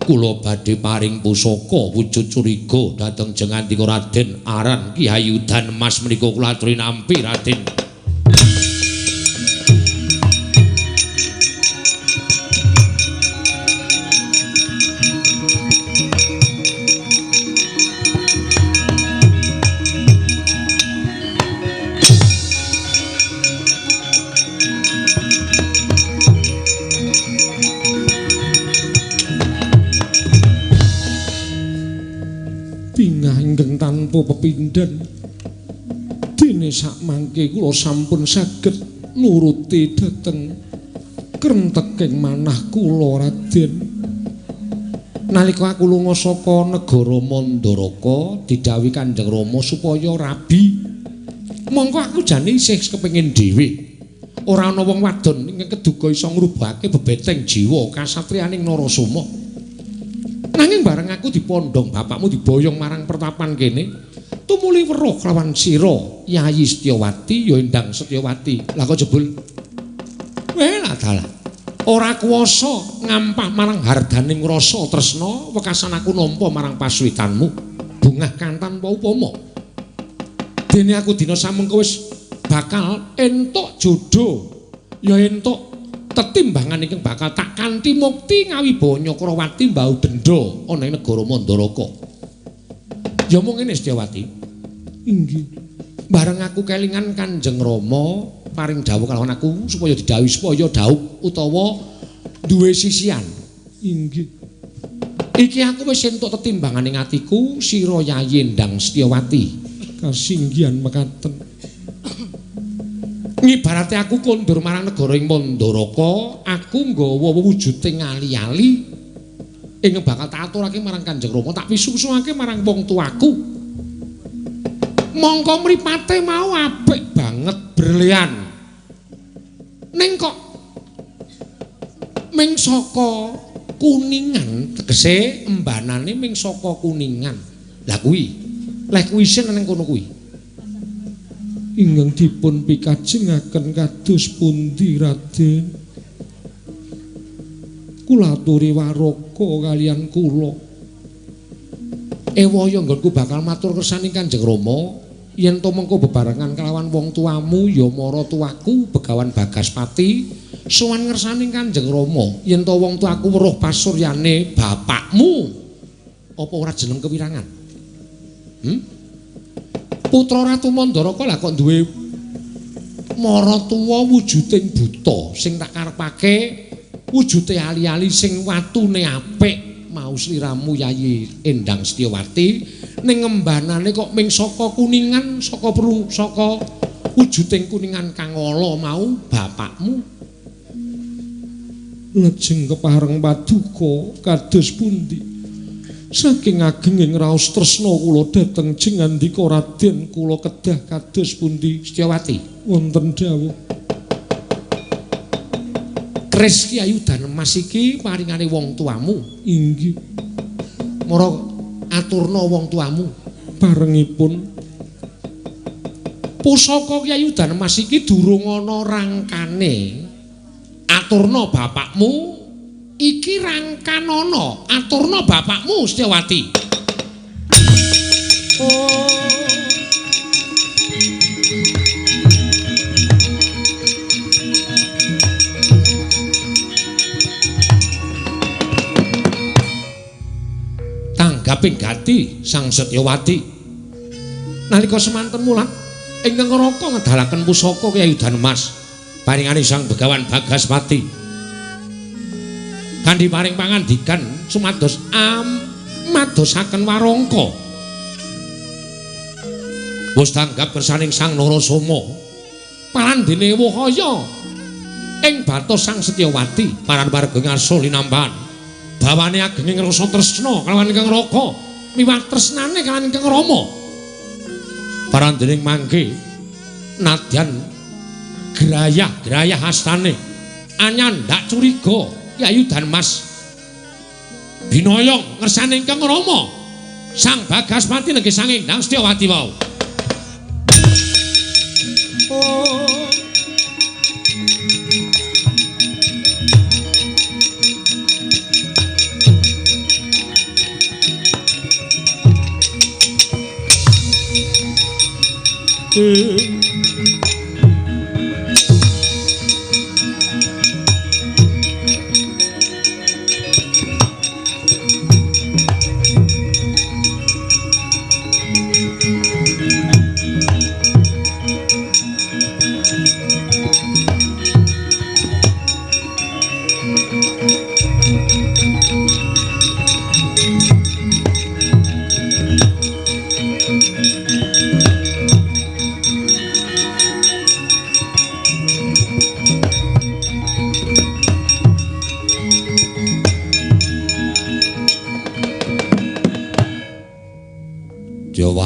Kula badhe paring pusaka wujud curiga dhateng jengandika Raden aran Ki Hayu Dan Mas menika kula aturi nampi Raden. Bingah ingkang tanpa pepindhan dene sakmangke kula sampun saged nuruti dhateng krenteking manah kula Raden. Nalika aku lunga saka negara Mandaraka didhawuhi Kanjeng Rama supaya rabi. Mongko aku jane isih kepengin dhewe. Ora ana wong wadon ingkang keduga iso ngrubahake bebeteng jiwa kasatriyaning Narasoma. Nanging bareng aku dipondhong bapakmu diboyong marang pertapan kene, tumuli weruh kelawan sira Yayi Setyawati ya Endang Setyawati. Lah kok jebul welah dalah ora kuwasa ngampah marang hardaning rasa tresna wekasan aku nampa marang pasuwitanmu bungah kang tanpa upama. Dene aku dina samengko wis bakal entuk jodho ya entuk tetimbangan ingkang bakal tak kanthi mukti ngawibawa Nyakrawati mbau denda ana ing negara Mandaraka. Ya mung ngene Setyawati. Inggih. Bareng aku kelingan Kanjeng Rama paring dawuh kalawan aku supaya didhawuhi supaya dhaup utawa duwe sisian. Inggih. Iki aku wis entuk tetimbangan ing atiku sira Yayi Endang Setyawati. Kasinggihan mekaten. Ngibarate aku kondur marang negara ing Mandaraka, aku nggawa wujuding ali-ali ingkang bakal tak aturake marang Kanjeng Rama, tak pisusuake marang wong tuaku. Mongko mripate mau apik banget berlian. Ning kok ming saka kuningan, tegese embanane ming saka kuningan. Lah kuwi, leh kuwi isin nang kono kuwi. Ingkang dipun pikajengaken kados pundi Raden? Kula aturi waraka kaliyan kula. Ewaya nggonku bakal matur kersaning Kanjeng Rama yen to mengko bebarengan kelawan wong tuamu ya mara tuaku Begawan Bagaspati sowan ngersaning Kanjeng Rama yen to wong tuaku weruh pasuryane bapakmu apa ora jeneng kewirangan? Putra Ratu Mandaraka lah kok duwe maratuwa wujuding buta sing tak karepake wujude ali-ali sing watune apik mau sliramu Yayi Endang Setyawati ning ngembanane kok ming saka kuningan saka perlu saka wujuding kuningan kang ala mau bapakmu. Lajeng kepareng paduka kados pundi? Saking agenging raos tresna kula dhateng jengandika Raden kula kedah kados pundi? Setyawati wonten dawuh. Keris Ki Ayudan Emas iki paringane wong tuamu. Inggih. Mara aturna wong tuamu. Barengipun pusaka Ki Ayudan Emas iki durung ana rangkane. Aturna bapakmu iki rangkanana. Aturna bapakmu Setyawati. Oh. Tanggaping gati Sang Setyawati nalika semanten mulat ingkang neraka ngedalaken pusaka Ki Ayudan Emas paringane Sang Begawan Bagaspati kanthi paring pangandikan sumados amadosaken warangka. Wis tanggap kersaning Sang Narasoma parandene wahaya ing batos Sang Setyawati paran warga ngarsa linampahan bawane agenging rasa tresna kalawan ingkang raka miwah tresnane kalawan ingkang rama. Parandening mangke nadyan grayah-grayah astane anyandak curiga Ki Ayudan Mas binoyong ngersane ingkang rama Sang Bagaspati nenggih Sang Endang Setyawati wau. Oh.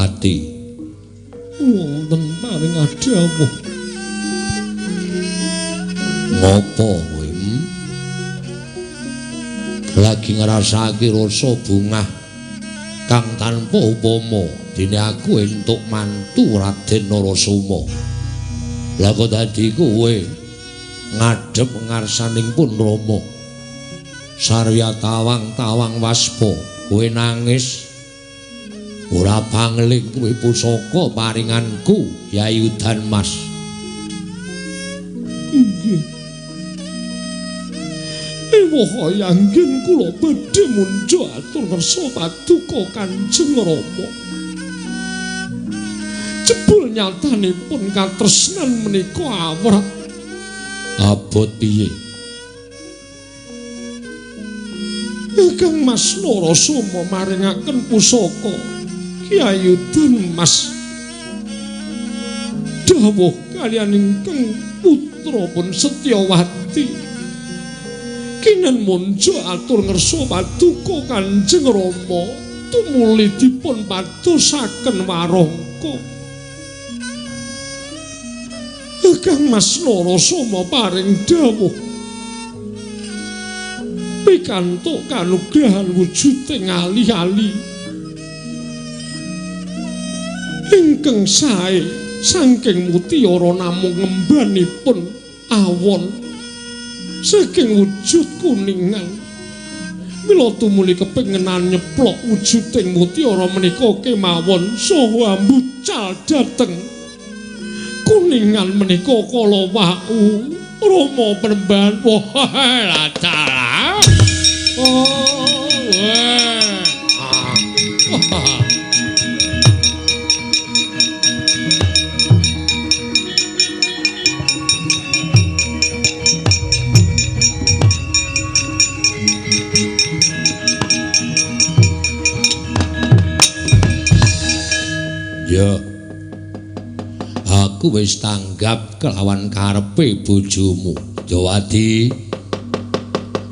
Setyawati. Wonten paring dawuh. Ngopo kowe? Lagi ngrasake rasa bungah kang tanpa upama dene aku entuk mantu Raden Narasoma. Lah kok dadi kowe ngadhep ngarsaning pun Rama. Sarya tawang-tawang waspa, kowe nangis. Ora pangling kowe pusaka paringanku Yai Udan Mas. Inggih. Ewuh yanggen kula badhe mundha atur ngersa paduka Kanjeng Rama. Jebul nyatanipun katresnan menika awrat. Abot piye? Kang Mas Narasoma maringaken pusaka Kyai Udan Mas. Dawuh kaliyan ingkang putra pun Setyawati. Kinen munjo atur ngersa paduka Kanjeng Rama tumuli dipun padosaken warangka. Kang Mas Narasoma paring dawuh pikantuk kanugrahan wujuding ali-ali ingkang sae saking mutiara namung ngembanipun awon saking wujud kuningan. Mila tumuli kepengenan nyeplok wujuding mutiara menika kemawon saha ambucal dhateng kuningan menika kala wau Rama Penemban. Wah lacalah. Oh weh. Ya, aku wis tanggap kelawan karepe bojomu, Jawadi.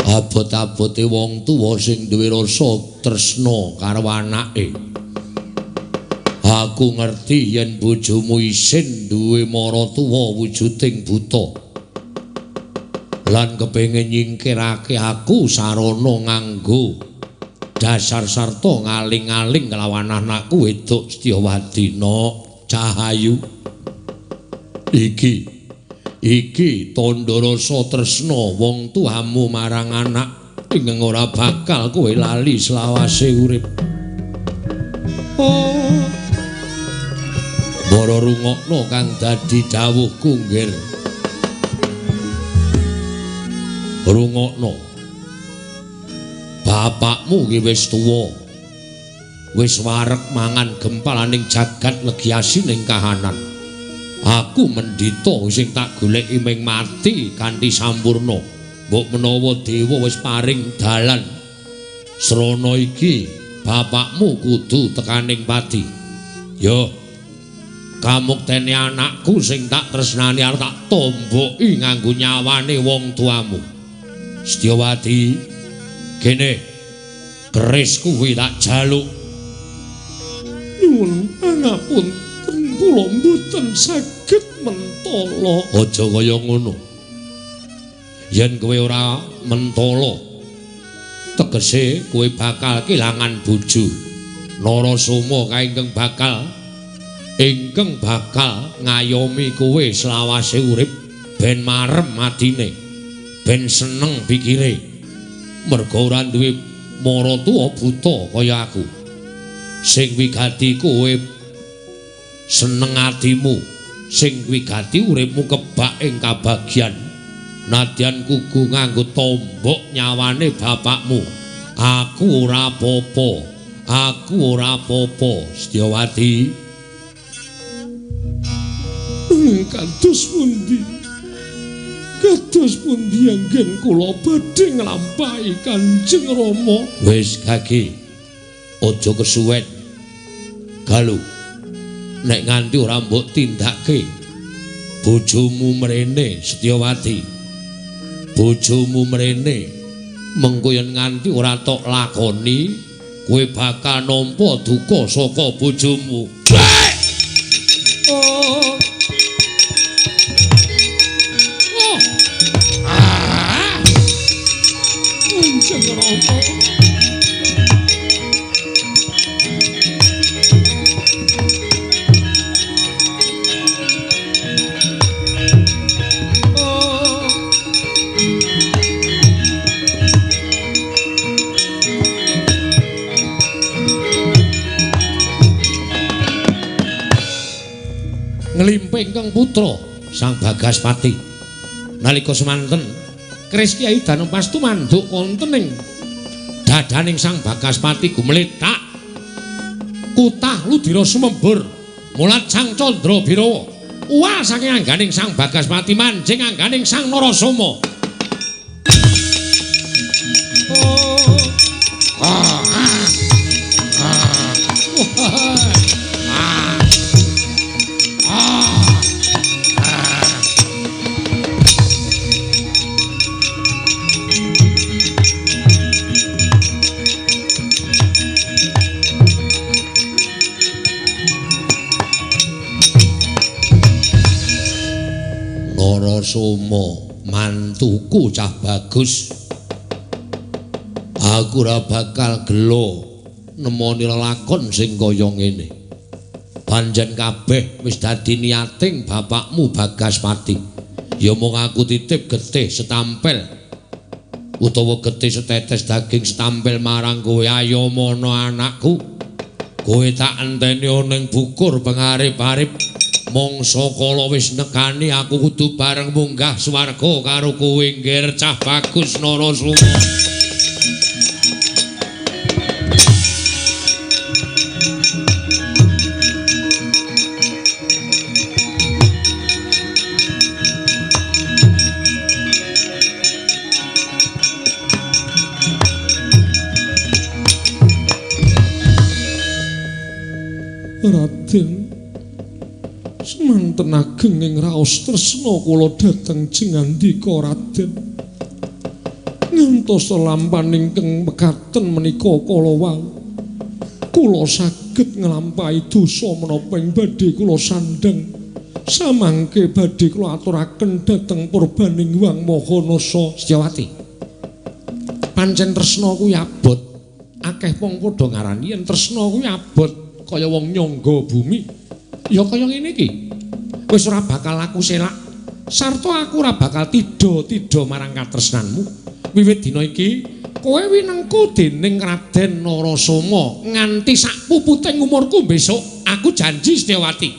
Abot-abote wong tuwa sing duwe rasa tresna karo anake. Aku ngerti yen bojomu isin duwe maratuwa wujuding buta. Lan kepengin nyingkirake aku sarana nganggo dasar sarta ngaling-aling kelawan anakku wedok Setyawati no Cahayu. Iki tandha rasa tresna wong tuamu marang anak ingkang ora bakal kowe lali selawase urip. Oh. Bara rungokno kang dadi dawuhku nggir. Rungokno. Bapakmu ki wis tuwa. Wis wareg mangan gempalaning jagat legi asining kahanan. Aku mendhita sing tak goleki ming mati kanthi sampurna. Mbok menawa dewa wis paring dalan. Srana iki bapakmu kudu tekaning pati. Yo, kamuktene anakku sing tak tresnani arep tak tomboki nganggo nyawane wong tuamu. Setyawati, kene keris kuwi tak jaluk. Nyuwun pangapunten kula mboten saged mentala. Aja kaya ngono. Yen kowe ora mentala, tegese kowe bakal kelangan bojo. Narasoma kae ingkang bakal ngayomi kowe selawase urip ben marem atine, ben seneng pikire. Merga ora duwe maratuwa buta kaya aku. Sing wigati kowe seneng atimu, sing wigati uripmu kebak ing kabagyan. Nadyan kudu nganggo tombok nyawane bapakmu. Aku ora apa-apa, aku ora apa-apa, Setyawati. Kados pundi? Kados pundi anggen kula badhe nglampahi Kanjeng Rama? Wis kaki, aja kesuwen. Galuh, nek nganti ora mbok tindake bojomu mrene Setyawati. Bojomu mrene mengko yen nganti ora tok lakoni, kowe bakal nampa duka saka bojomu. Oh. Oh. Ah. Kanjeng Rama. Oh. Nglimpe ingkang putra Sang Bagaspati. Nalika semanten keris Kyai Danopas tumanduk wonten ing dadaning Sang Bagaspati gumlethak kutah ludira sumembur mulat Sang Candra Birawa uwal saking angganing Sang Bagaspati manjing angganing Sang Narasoma. Oh. Ah. Ah. Ah. Ah. Narasoma mantuku cah bagus, aku ora bakal gelo nemoni lelakon sing kaya ngene. Pancen kabeh wis dadi niating bapakmu Bagaspati. Ya mung aku titip getih setampil utawa getih setetes daging setampil marang kowe. Ayo mono anakku, kowe tak enteni ning bukur pengarip-arip. Mangsa kala wis nekani aku kudu bareng munggah swarga karo kowe nggir cah bagus Narasoma. Raden, semanten ageng ing raos tresna kula dhateng jengandika Raden. Ngantos lampahan ingkang mekaten menika kala wau, kula saged nglampahi dosa menapa ing badhe kula sandheng. Samangke badhe kula aturaken dhateng purbaning Hyang Maha Nasa. Setyawati, pancen tresna kuwi abot. Akeh wong padha ngarani yen tresna kuwi abot kaya wong nyangga bumi. Ya kaya ngene iki. Wis ora bakal aku selak sarta aku ora bakal tidha-tidha marang katresnanmu. Wiwit dina iki kowe winengku dening Raden Narasoma nganti sak puputing umurku besok. Aku janji Setyawati.